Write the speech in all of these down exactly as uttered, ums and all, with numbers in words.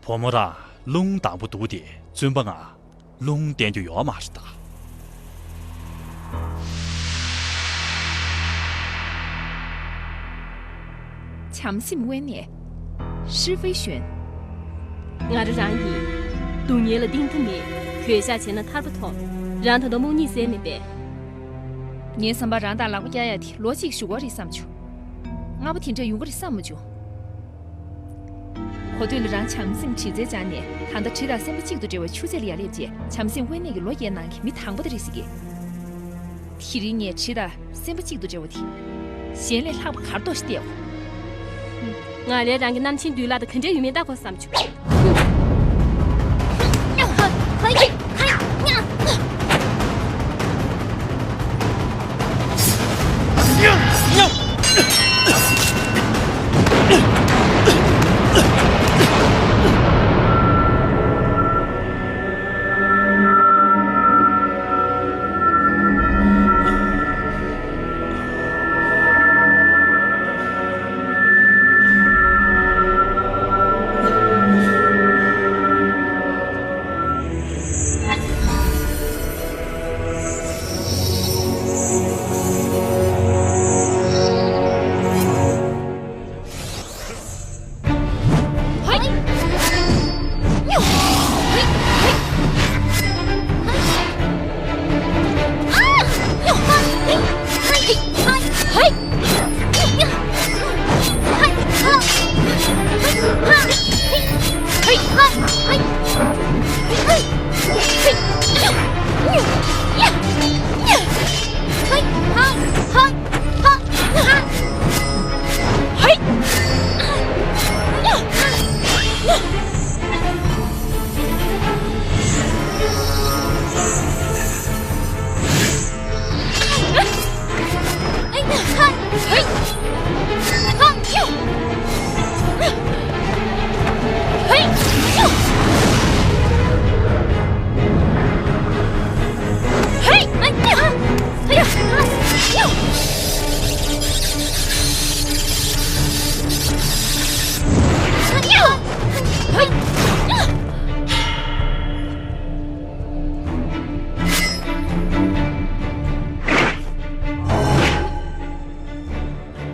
བུ་མོ་རང་རླུང་དང་པོ་འདུག་སྟེ་བཙུན་པ་ང་རླུང་བསྟན་རྒྱུ་ཡོད་མ་རེད་ད། བྱམས་སེམས་དབེན་གནས། ཧྲི་ཝེ་ཞོན། ང་རང་རང་ཡིན། སྡུག་བསྔལ་ལ་གཏིང་མཐའ་མེད། གུས་ཞབས་བྱས་ན་ཐར་པ་ཐོབ། རང་ད་དུང་རྨོངས་གཉིད་སད་མེད་པས། ངའི་བསམ་པར་རང་དང་ལག་པ་བཀྱག་ཡ་དེ་ལོ་གཅིག་བཞུགས་པ་རེད་བསམ་བྱུང་། ལྔ་པ་དེ་འདྲ་ཡོང་གི་རེད་བསམ་མ་བྱུང་། གོ་ཐོས་ལ་རང་བྱམས་སེམས་དྲི་རྩད་སྦྱར་ནས། ད་ལྟ་དྲི་དང་སེམས་པ་གཅིག་ཏུ་འབྲེལ་བའི་ཆུ་ཚོད་ལ་ཡར་སླེབས་རྗེས། བྱམས་སེམས་དབེན་གནས་ཀྱི་ལོ་བརྒྱའི་ནང་གི་མི་དང་པོ་དེ་རེད་ཟེར་གི། དེ་རིང་ངས་དྲི་དང་སེམས་པ་གཅིག་ཏུ་འབྲེལ་བ་དེ་གཞན་ལས་ལྷག་པ་གར་ལྡོག་ཞིག་བལྟས་ཡོང་། ང་ལས་རང་གི་རྣམ་མཁྱེན་བདུད་ལ་དང་ག་འདྲ་ཡོད་མེད་ལྟ་དགོས་བསམ་བྱུང་།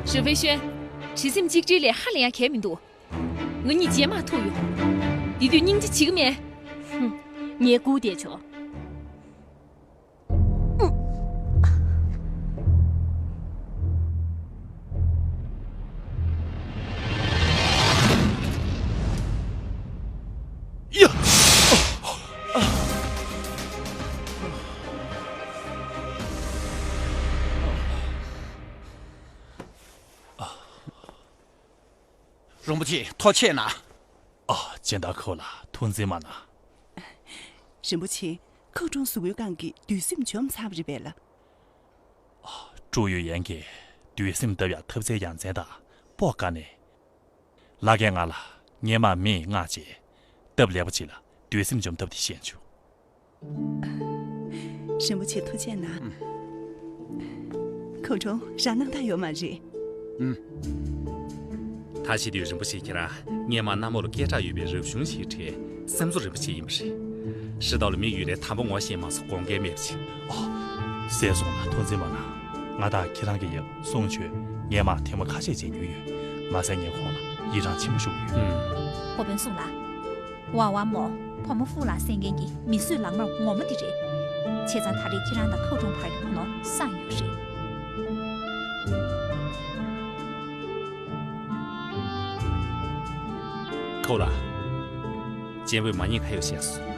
ཧྲི་ཝེ་ཤོན། དྲི་སེམས་གཅིག་སྒྲིལ་ལས་ཧ་ལས་ཡག་གང་ཡང་མི་འདུག་ང་གཉིས་རྗེས་མ་ཐུག་ཡོང་། དེ་དུས་སྙིང་རྗེ་བྱེད་ཀྱི་མེད། ཧུམ། ངས་སྒུག་བསྡད་ཆོག་ཡ། རིན་པོ་ཆེ་ཐུགས་རྗེ་གནང་། ཨ། སྦྱིན་བདག་ཁོ་ལ་ཐུགས་འཛེམ་མ་གནང་། རིན་པོ་ཆེ། ཁག་ཀྲུང་གཟུགས་པོའི་སྒང་གི་སྡོད་སེམས་འཇོམས་ཚར་བ་རེད་པས་ལགས། ཨ། ཀྲུའུ་ཡུས་ཡན་གྱིས་སྡོད་སེམས་བཏབ་ཡག་ཐབས་རྩལ་ཡ་མཚན་དང་སྤོབས་དཀའ་ནས། ལ་རྒན་ང་ལ་སྔས་མ་མེ་མངགས་བྱས། སྟབས་ལེགས་པ་ཅིག་ལ་སྡོད་སེམས་འཇོམས་ཐབས་དེ་ཤེས་བྱུང་། རིན་པོ་ཆེ་ཐུགས་རྗེ་གནང་། ཁོ་ཁྲོ་རང་སྣང་དག་ཡོད་མ་རེད། ཨུམ། ད་བྱེད་དུས་རིན་པོ་ཆེ་ཁྱེད་རང་སྔས་མ་གནམ་འོག་ལ་སྐད་གྲགས་ཡོད་པའི་རབ་བྱུང་ཞིག་འཕྲད་སེམས་གསོ་རིན་པོ་ཆེ་ཡིན་པ་རེད། ཧྲི་ཏའོ་ལ་མི་ཡོད་ལས་དམ་པ་ངོ་ཤེས་མ་སོང་དགོངས་འགལ་མེད་པ་ཅིག་ཨོ། ཟས་སོང་ལ་ཐུགས་འཛེམ་མ་གནང་། ང་དང་ཁྱེད་རང་གི་ཡབ་སུང་ཆོས་སྔས་མ་ཐེངས་མ་ཁ་ཤས་མཇལ་མྱོང་ཡོད། མ་ཟད་ངས་ཁོང་ལ་ཡི་རང་ཆེན་པོ་ཞུ་གི་ཡོད། ཨུམ། ཧོ་དཔོན་སུང་ལགས། ཝང་ཝང་མོ། བུ་མོ་ཧྥུ་ལ་གསན་མཁན་གྱི་མི་གསོད་ལག་དམར་ངོ་མ་འདི་རེད། བྱས་ཙང་ད་རེས་ཁྱེད་རང་དང་ཁའོ་ཀྲུང་བར་གྱི་ཁོ་ནོར་སངས་ཡོད་རེད། ཁའོ་ལགས། སྤྱན་འབུལ་མ་ཉེས་ཁ་ཡོད་བྱས་སོང་།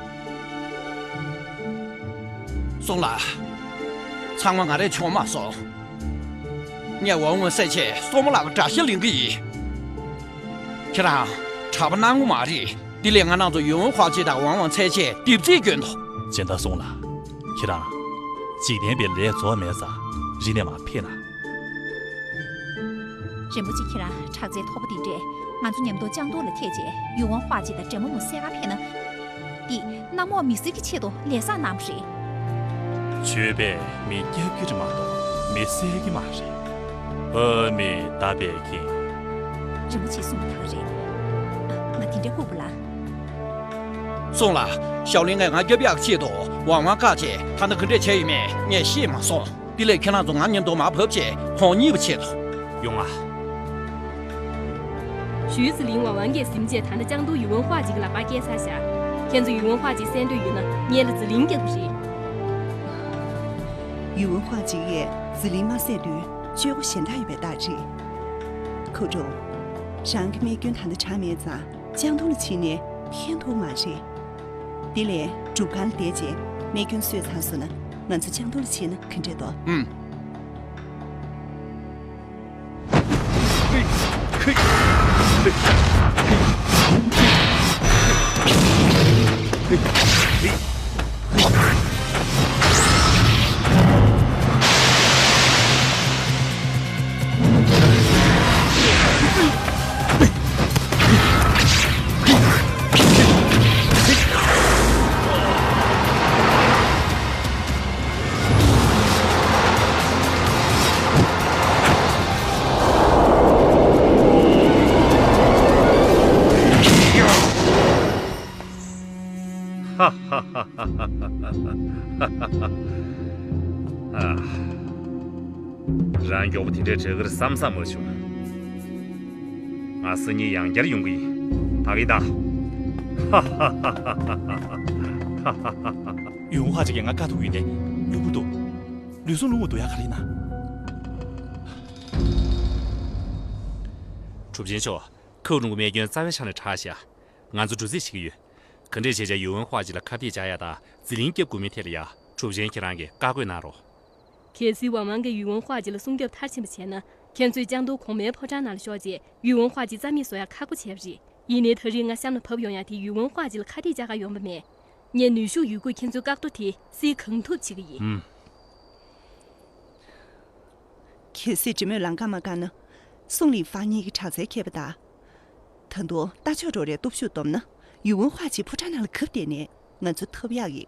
སུང་ལགས། ཚང་མ་ང་རས་ཆོག་མ་སོང་། ངས་ཝང་ཝང་བསད་ཆེད་སྲུ་མོ་ལགས་ཀྱི་དགྲ་ཤ་ལེན་གི་ཡིན། ཁྱེད་རང་གྲྭ་པ་གནང་གི་མ་རེད། དེ་ལས་ང་རང་ཚོ་ཡུས་ཝུན་ཧྭ་ཅི་དང་ཝང་ཝང་བསད་ཆེད་དེབ་རྩིས་སྐྱོན་ཐོག་ཇན་ཏ་སུང་ལགས། ཁྱེད་རང་། འཇིག་རྟེན་པའི་ལས་རྫོགས་མེད་ཙང་རི་ནས་མར་ཕེབས་ན། རིན་པོ་ཆེ་ཁྱེད་རང་དྲག་རྩལ་མཐོ་པོ་དེ་འདྲས་ང་ཚོ་མཉམ་དུ་ལྕང་རྡོ་ལ་ཐེག་རྗེས་ཡུས་ཝུན་ཧྭ་ཅི་དང་འདྲེ་མོ་མོ་བསད་ག་ཕེབས་ན། འདི་གནམ་འོག་མི་སེར་གྱི་ཆེད་དུ་ལས་བསགས་གནང་བ་རེད། ཆོས་པས་མི་སྐྱབས་ཀྱི་རེད་མ་གཏོགས་མི་བསད་ཀྱི་མ་རེད། ཕ་མས་བཏབ་པའི་རྐྱེན། རིན་པོ་ཆེས་གསུངས་པ་དག་རེད། ང་དེ་འདྲ་ལྐུགས་པ་ལ། སོང་ལ། ཞའོ་ལིན་ངས་ང་སྐྱོབ་ཡག་ཆེད་དུ་ཝང་ཝང་བཀག་བྱས། ད་ནི་ག་འདྲས་བྱས་ཡོད་མེད་ངས་ཤེས་མ་སོང་། དེ་ལས་ཁྱེད་རང་ཚོ་ང་མཉམ་དུ་མར་བབས་བྱས་ཁོང་གཉིད་པ་ཆེད་དུ། ཡོང་ང་། ཞུས་ཙི་ལིང་ཝང་ཝང་གིས་ཟིན་བྱས་ད་ནི་ལྕང་རྡོ་ཡུས་ཝུན་ཧྭ་ཅིག་ལག་པར་བསྐྱལ་ཚར་བཞག་ཁྱེད་ཚོ་ཡུས་ཝུན་ཧྭ་ཅིག་བསད་འདོད་ཡོད་ན་ངེད་ལ་ཙི་ལིང་རྒྱག་དགོས་རེད། ཡུས་ཝུན་ཧྭ་ཅིག་གིས་ཙི་ལིང་མ་བསད་དུས་སྤྱོད་སྒོ་གཞན་དག་ཡོད་པའི་རྟགས་རེད། ཁོ་ཀྲུང་། རང་གི་རྨས་སྐྱོན་ད་ལྟ་དྲག་མེད་ཙང་ལྕང་རྡོ་ལ་ཕྱིན་ནས་ཕན་ཐོགས་མ་རེད། དེ་ལས་སྒྲུབ་ཁང་ལ་བསྡད་རྗེས་རྨས་སྐྱོན་གསོས་ཚར་སོང་ན་ང་ཚོ་ལྕང་རྡོ་ལ་ཕྱིན་ན་ག་འདྲས་འདུག་ཨུམ། རང་མགྱོགས་པོ་དེ་འདྲའི་བྲེལ་གིར་བསམ་བསམ་མ་བྱུང་། ང་སང་ཉིན་ཡང་བསྐྱར་ཡོང་གི་ཡིན། ད་གི་ད། ཡུས་ཝུན་ཧྭ་ཅིག་གིས་ང་བཀག་ཐུབ་ཡོད་དེ་ལུས་པོ་འདུག་ལུས་ཟུངས་རླུང་བུ་འདུག་ཡ་ག་རེ་ཡིན་ན། གྲུབ་ཆེན་མཆོག་ཁོའུ་ཀྲུང་གི་རྨས་སྐྱོན་རྩ་བའི་ཆ་ནས་དྲག་ཤག་ང་ཚོ་འགྲོ་རྩིས་བྱེད་ཀྱི་ཡོད། ག་འདྲས་བྱས་ཀྱང་ཡུས་ཝུན་ཧྭ་ཅིག་ལ་ཁ་གཏད་བཅག་ཡ་དང་ཙི་ལིང་སྐྱོབ་དགོས་མིན་ཐད་ལ་ཡ་གྲུབ་ཆེན་ཁྱེད་རང་གིས་བཀའ་བཀོད་གནང་རོགས། གལ་སྲིད་ཝང་ཝང་གིས་ཡུས་ཝུན་ཧྭ་ཅིག་ལ་སྲུང་སྐྱོབ་མཐར་ཕྱིན་པ་བྱས་ན་ཁྱེད་ཚོས་ལྕང་རྡོ་གོང་མའི་ཕོ་བྲང་ནང་ལ་ཤོག་རྗེས་ཡུས་ཝུན་ཧྭ་ཅིག་རྩ་མེད་བཟོ་ཡ་ཁག་པོ་བྱས་པ་རེད། ཡིན་ནའི་ད་རེས་ང་གཤམ་ལ་བབས་ཡོང་ཡ་དེ་ཡུས་ཝུན་ཧྭ་ཅིག་ལ་ཁ་གཏད་བཅག་ག་ཡོང་པ་མེད། ངས་ནུས་ཤུགས་ཡོད་རྒུས་ཁྱེད་ཚོའི་བཀག་རྡོ་དེ་སེལ་གང་ཐུབ་བྱེད་ཀྱི་ཡིན། ཨུམ། གལ་སྲིད་དྲི་མེད་ལང་ཀ་མ་བཀག་ན། སུང་ལི་ཧྥང་གཉིས་ཀྱི་དྲག་རྩལ་མཁས་པ་དང་། ད་དུང་རྟ་མཆོག་འགྲོ་རེས་སྟོབས་ཤུགས་བསྡོམས་ན་ཡུས་ཝུན་ཧྭ་ཅིག་ཕོ་བྲང་ནང་ལ་གབ་བསྡད་ནས་ང་ཚོ་ཐོབ་ཡག་གི་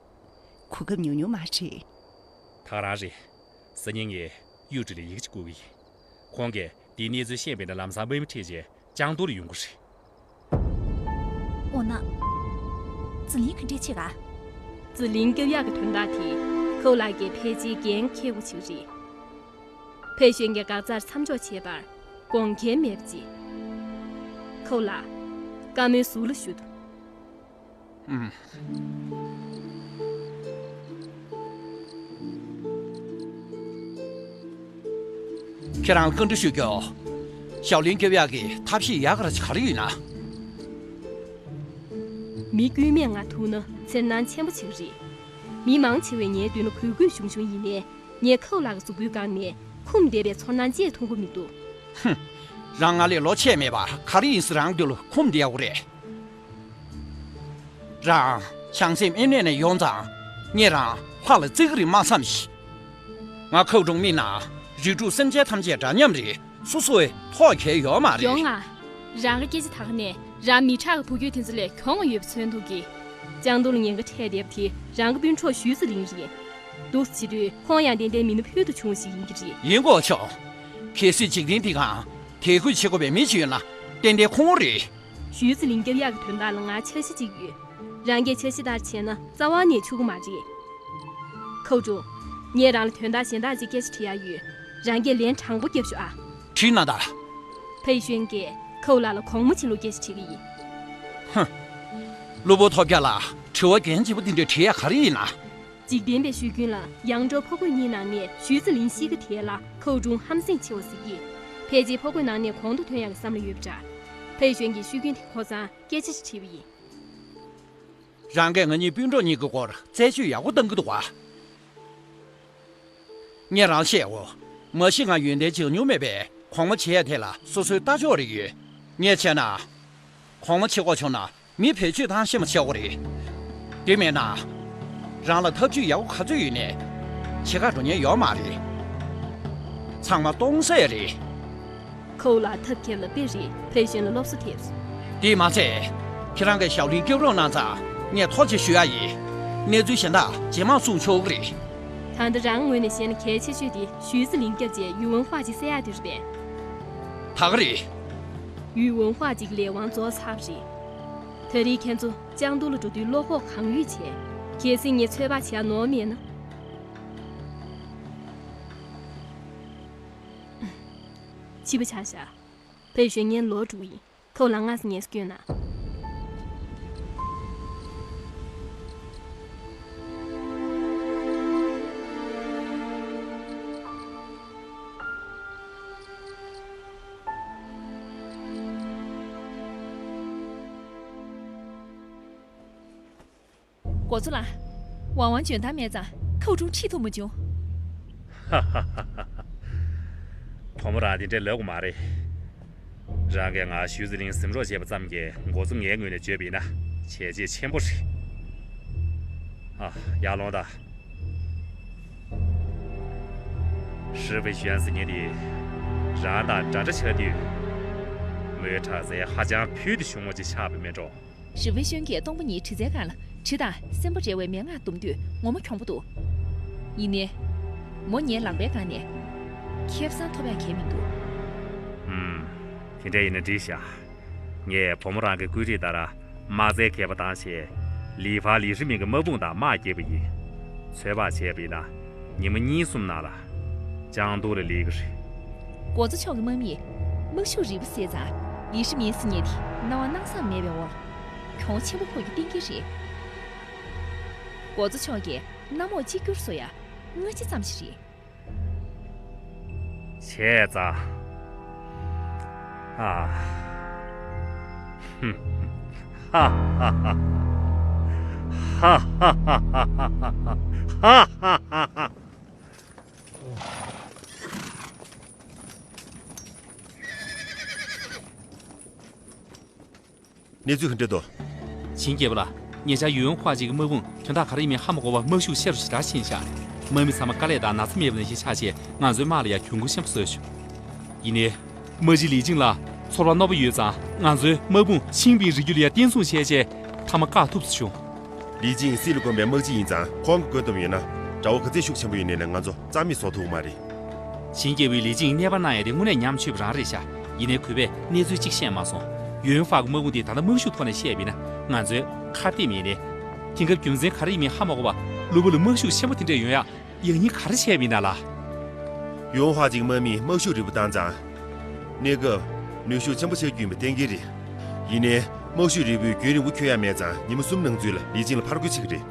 གོ་སྐབས་ཉུང་ཉུང་མ་རེད། ད་རང་རེད། སང་ཉིན་ངས་གཡུ་ཁྲི་ལ་ཡི་གེ་ཅིག་བསྐུར་གི་ཡིན། ཁོང་གིས་དེའི་གནས་ཚུལ་ཤེས་པས་ན་ལམ་སང་དམག་མི་ཁྲིད་རྗེས་ལྕང་རྡོ་ལ་ཡོང་གི་རེད། འོ་ན། ཙི་ལིང་ག་འདྲས་བྱེད་ག་ཙི་ལིང་སྐྱོབ་ཡག་གི་དོན་དག་དེ་ཁོའུ་ལགས་ཀྱིས་ཕལ་ཆེར་འགན་འཁྱེར་དགོས་ཆགས་རེད། ཕེ་ཤོན་གྱིས་འགག་རྩར་མཚམས་འཇོག་བྱས་པར་དགོངས་འགལ་མེད་པ་ཅིག་ཁོའུ་ལགས། བཀའ་མོལ་ཟུར་ལ་ཞུ། ཨུམ། ཁྱེད་རང་ལ་བཀའ་འདྲི་ཞུ་རྒྱུ། ཞའོ་ལིན་སྐྱོབ་ཡག་གི་ཐབས་ཤེས་ཡག་ག་རེ་ག་རེ་ཡོད་ན། མི་དཀྱུས་མས་ང་ཐུག་ན་འཚེར་སྣང་ཆེན་པོ་བྱེད་ཀྱི་རེད། མི་མང་ཆེ་བས་ངའི་མདུན་ལ་གུས་གུས་ཞུམ་ཞུམ་ཡིན་ནའི། ངས་ཁོའུ་ལགས་ཀྱི་གཟུགས་པོའི་སྒང་ནས་འཁུམས་བསྡད་པའི་ཚོར་སྣང་ཅིག་མཐོང་གི་མི་འདུག་ཧུམ། རང་ང་ལས་ལོ་ཆེ་མེད་པ་ག་རེ་ཡིན་ཟེར་རང་མདུན་ལ་འཁུམས་བསྡད་ཡོད་རེད། རང་བྱང་སེམས་དབེན་གནས་ནས་ཡོང་ཙང་ངས་རང་ལྷ་ལ་བརྩི་གི་རེད་མ་བསམ་ཞིག་ང་ཁོའུ་ཀྲུང་མིན་ན་རིགས་དྲུག་སེམས་ཅན་ཐམས་ཅད་འདྲ་མཉམ་རེད། སོ་སོའི་ཐོག་གལ་ཡོད་མ་རེད། ཡོང་ང་། རང་གི་སྐད་ཆ་ད་ག་ནས་རང་མི་དྲག་གི་བུ་རྒྱུད་དེ་ཚོ་ལས་གྱོང་ཡོད་པ་མཚོན་ཐུབ་ཀྱི། ལྕང་རྡོ་ལ་ཉེན་ཁ་འཕྲད་བསྡད་པ་དེ་རང་གི་སྤུན་གྲོགས་ཞུས་ཙི་ལིང་རེད། འདུག་སེ་བྱེད་དུས་ཁོང་ཡང་ཏན་ཏན་མི་སྣ་ཕུལ་དུ་བྱུང་ཞིག་ཡིན་གྱི་རེད། ཡིན་གོ་ཆོག་གལ་སྲིད་འཇིག་རྟེན་འདི་སྒང་དད་གུས་བྱེད་དགོས་པའི་མི་ཞིག་ཡོད་ན་ཏན་ཏན་ཁོང་རེད། ཞུས་ཙི་ལིང་སྐྱོབ་ཡག་གི་དོན་དག་ལ་ང་འཆར་གཞི་གཅིག་ཡོད། རང་གིས་འཆར་གཞི་ལྟར་བྱས་ན་རྩ་བ་ནས་འཕྱུག་གི་མ་རེད། ཁོའུ་ཀྲུང་། ངས་རང་ལ་དོན་དག་གཞན་དག་ཅིག་སྐད་ཆ་དྲི་ཡག་ཡོད། རང་གིས་ལན་དྲང་པོ་རྒྱབ་ཤོག་ཨ། དྲིས་གནང་དང་། ཕེ་ཤོན་གྱིས་ཁོའུ་ལགས་ལ་གོང་མ་ཕྱིན་ལུགས་སྐད་ཆ་དྲི་གི་ཡིན། ཧུམ། གློ་བུར་ཐོལ་རྒྱག་ལ་དྲི་བ་གལ་ཆེན་པོ་འདི་འདྲ་དྲི་ཡག་ག་རེ་ཡིན་ན། འཇིག་རྟེན་པའི་ཤོད་རྒྱུན་ལ་ཡང་འགྲོ་ཕོ་རྒོད་གཉིས་ནང་ནས་ཞུས་ཙི་ལིང་ཤི་གི་དེ་ལ་ཁོའུ་ཀྲུང་ཧམ་སེམས་ཆེ་བ་ཟེར་གི། ཕལ་ཆེར་ཕོ་རྒོད་ནང་ནས་གོང་དུ་ཐོན་ཡག་གི་བསམ་བློ་ཡོད་པ་འདྲ། ཕེ་ཤོན་གྱིས་ཤོད་རྒྱུན་དེ་གོ་ཙང་སྐད་ཆ་ཞིག་དྲིས་པ་ཡིན། རང་གིས་ང་གཉིས་སྤུན་གྲོགས་གཉིས་ཀྱི་སྐོར་རྩད་གཅོད་ཡག་པོ་གཏང་གི་འདུག་བ། ངས་རང་བཤད་འོ། མ་གཞི་ང་ཡོན་ཏན་བྱང་མྱོང་མེད་པས་གོང་མ་བྱེད་ཡ་དེ་ལ་སོ་སོའི་ལྟ་ཕྱོགས་རེ་ཡོད། ངས་བྱས་ན། གོང་མ་བྱེད་དགོས་བྱུང་ན་མི་བེད་སྤྱོད་བཏང་ཤེས་མ་བྱེད་དགོས་རེད། དེ་མེད་ན། རང་ལ་ཐབས་ཇུས་ཡག་པོ་ག་ཚོད་ཡོད་ནས། བྱེད་ག་འགྲོ་མཁན་ཡོད་མ་རེད། ཚང་མ་སྟོང་ཟད་རེད། ཁོའུ་ལགས་ཐབས་མཁས་ལ་དཔེ་རེད། ཕེ་ཤོན་ལ་སློབ་གསོ་ཐེབས། དེས་མ་ཚད། ཁྱེད་རང་གིས་ཞའོ་ལིན་སྐྱོབ་རོགས་གནང་ཙང་ངས་ཐུགས་རྗེ་ཆེ་ཞུ་ཡ་ཡིན། གནས་ཚུལ་གཞན་དག་རྗེས་མ་གསུང་ཆོག་གི་རེད། ད་ལྟ་རང་ངོས་ནས་བཤད་ན་གལ་ཆེ་ཤོས་དེ་ཞུས་ཙི་ལིང་སྐྱབས་རྗེས་ཡུས་ཝུན་ཧྭ་ཅིག་བསད་ཡ་དེ་རེད་པས། ད་ག་རེད། ཡུས་ཝུན་ཧྭ་ཅིག་ལས་དབང་རྫོགས་ཚར་བ་རེད། ད་རེས་ཁྱེད་ཚོ་ལྕང་ཏོ་ལ་འགྲོ་དུས་བློ་ཁོག་གང་ཡོད་བྱས། གལ་སྲིད་ངས་ཚོད་དཔག་བྱས་ནོར་མེད་ན། ཕྱི་པོ་ཆགས་ཤག་ཕ་གཞོན་ངའི་ལོ་དྲུག་ཡིན། ཁོ་ལ་སྔ་ས་ངལ་གསོ་སྐྱོན་ན། འགོ་གཙོ་ལགས། ཝང་ཝང་འཇོན་ཐང་མེད་ཙང་ཁའུ་ཀྲུང་ཁྲིད་ཐུབ་མ་བྱུང་། ཧ་ཧ་ཧ་ཧ། བུ་མོ་རང་དེ་འདྲས་ལབ་དགོས་མ་རེད། རང་གིས་ང་ཞུས་ཙི་ལིང་གཟིམ་རོགས་བྱས་པ་ཙམ་གྱིས་འགོ་གཙོ་ངའི་ངོས་ནས་བརྗོད་པ་ཡིན་ན་བྱས་རྗེས་ཆེན་པོ་རེད། ཨ། ཡར་ལོངས་དང་། ཧྲི་ཝེ་ཞོན་ཟེར་མཁན་དེ་རང་དང་འདྲ་འདྲ་ཆགས་དུས། མོའི་དྲག་རྩལ་ཧ་ཅང་ཕུལ་དུ་བྱུང་བ་ཅིག་ཆགས་པ་མེད་འགྲོ། ཧྲི་ཝེ་ཞོན་གྱིས་སྟོང་པ་ཉིད་གྲི་རྩལ་སྒང་ལ་གྲི་དང་སེམས་པ་འབྲེལ་བའི་མན་ངག་བསྡོམས་དུས་ངོ་མ་གྱོང་པོ་འདུག་ཡིན་ནའི། མོ་ངའི་ལག་པའི་སྒང་ནས་ཁེ་བཟང་ཐོབ་ཡག་གང་ཡང་མི་འདུག་ཧུམ། དེ་འདྲ་ཡིན་ན་འགྲིག་ཤག་ངས་བུ་མོ་རང་གི་བཀོད་སྒྲིག་ལྟར་དམག་རྩལ་མཁས་པ་བཏང་བྱས། ལི་ཧྥ་ལི་ཧྲི་མིང་གི་དམག་དཔུང་དང་དམག་རྒྱག་པ་ཡིན། ཚོད་དཔག་བྱས་པ་ཡིན་ན་ཉི་མ་གཉིས་གསུམ་ནང་ལ་ལྕང་ཏོ་ལ་སླེབས་ཀྱི་རེད། འགོ་གཙོ་མཆོག་གི་དམག་མིས་དམག་ཤུགས་རིལ་པོ་བསད་ཙང་ལི་ཧྲི་མིང་ཟེར་མཁན་དེ་སྣང་བ་སྣང་བཟང་མེད་པའི་འོག་ལ་གྱོང་ཆེན་པོ་ཕོག་རྒྱུ་གཏན་འཁེལ་རེད། འགོ་གཙོ་མཆོག་གིས་གནམ་འོག་གཅིག་གྱུར་བཟོ་ཡ་སྔ་ཕྱི་ཙམ་ཞིག་རེད། བྱས་ཙང་། ཧ་ཧ་ཧ། ཧ་ཧ་ཧ། ཧ་ཧ་ཧ། ཧ་ཧ་ཧ། གནས་ཚུལ་ག་འདྲ་འདུག་ཞིན་རྒྱལ་པོ་ལགས། ཉེ་ཆར་ཡུན་ཧྭ་ཅིག་གི་དམག་དཔུང་དོན་དག་ག་རེ་ཡིན་མིན་ཧ་མ་གོ་བར་དམག་ཤུགས་ཤ་རུ་ཞེ་དྲག་ཕྱིན་ཤག་དམག་མི་ཚང་མ་དཀའ་ལས་དང་ན་ཚ་མེད་པ་ནང་བཞིན་ཆགས་བྱས། ང་ཚོའི་དམག་ལ་ཡང་གྱོང་གུན་ཆེན་པོ་བཟོས་བྱུང་། ཡིན་ནའི། དམག་སྤྱི་ལི་ཅིང་ལ་ཚོར་བ་རྣོ་པོ་ཡོད་ཙང་ང་ཚོའི་དམག་དཔུང་ཆིང་པིང་རི་རྒྱུད་ལ་ཡང་བརྟན་སྲུང་བྱས་བྱས་མཐའ་མ་བཀག་ཐུབ་ཚར་བྱུང་། ལི་ཅིང་སྲིད་ལ་དགོངས་པའི་དམག་སྤྱི་ཡིན་ཙང་ཁོང་གི་བཀོད་འདོམས་ཡོད་ན་དགྲ་བོ་ག་ཚད་ཤུགས་ཆེན་པོ་ཡིན་ནའི་ལས་ང་ཚོ་རྩ་མེད་བཟོ་ཐུབ་ཀྱི་མ་རེད། ཞིན་རྒྱལ་པོས་ལི་ཅིང་གནས་སྤར་གནང་ཡ་དེ་དངོས་གནས་ཉམས་ཆོད་པ་རང་རེད་ཤག་ཡིན་ནའི་གུས་པས་གནས་ཚུལ་གཅིག་བཤད་མ་སོང་། ཡུན་ཧྥ་གི་དམག་དཔུང་དེ་ད་ལྟ་དམག་ཤུགས་ཐོག་ནས་བཤད་པ་ཡིན་ན་ང་ཚོའི་ཁ་གཏད་མེད་ནས། དེང་སྐབས་རྒྱུ་མཚན་ག་རེ་ཡིན་མིན་ཧ་མ་གོ་བར་གློ་བུར་ལ་དམག་ཤུགས་ཆེན་པོ་དེ་འདྲ་ཡོང་ཡ་ཡག་ཉེས་ག་རེ་བྱས་པ་ཡིན་ན་ལགས། ཡུན་ཧྥ་ཅིག་དམག་མིས་དམག་ཤུགས་རིལ་པོ་བཏང་ཙང་། གནས་སྐབས་ནུས་ཤུགས་ཆེན་པོ་ཆགས་རྒྱུ་ཡིན་པ་གཏན་འཁེལ་རེད། ཡིན་ནའི་དམག་ཤུགས་རིལ་པོས་རྒྱུན་རིང་པོ་འཁྱོལ་ཡ་མེད་ཙང་ཉི་མ་གསུམ་ནང་ཚུད་ལ་ལི་ཅིང་ལ་ཕར་རྒོལ་བྱེད་ཀྱི་རེད།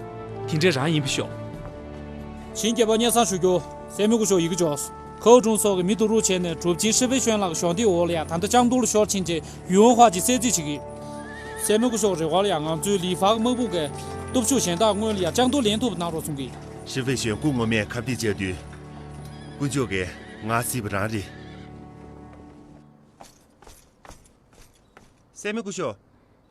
དེ་འདྲ་རང་ཡིན་པ་ཤོག་ཞིན་རྒྱལ་པོ་སྙན་སེང་ཞུ་རྒྱུ། སྲས་མོ་སྐུ་ཞབས་ཡི་གེ་འབྱོར། ཁའོ་ཀྲུང་སོགས་ཀྱིས་མི་བསྡུ་རུབ་བྱས་ནས་གྲུབ་ཆེན་ཧྲི་ཝེ་ཞོན་ལགས་ཀྱི་གཞོགས་འདེགས་འོག་ལ་ཡ་ད་ལྟ་ལྕང་ཏོ་ལ་ཤོར་ཕྱིན་རྗེས་ཡུན་ཧྥ་ཅིག་གསོད་རྩིས་བྱེད་ཀྱི། སྲས་མོ་སྐུ་ཞབས་རེ་བ་ལ་ཡ་ང་ཚོའི་ལི་ཧྥ་གི་དམག་དཔུང་གི་སྟོབས་ཤུགས་གཞན་དག་སྔོན་ལ་ཡ་ལྕང་ཏོ་ལེན་ཐུབ་པ་གནང་རོགས་གསུང་གི། ཧྲི་ཝེ་ཞོན་སྐུ་ངོ་མས་ཁ་གཏད་བཅག་དུས། དཀོན་མཆོག་གིས་ང་གཟིགས་པ་རང་རེད། སྲས་མོ་སྐུ་ཞབས།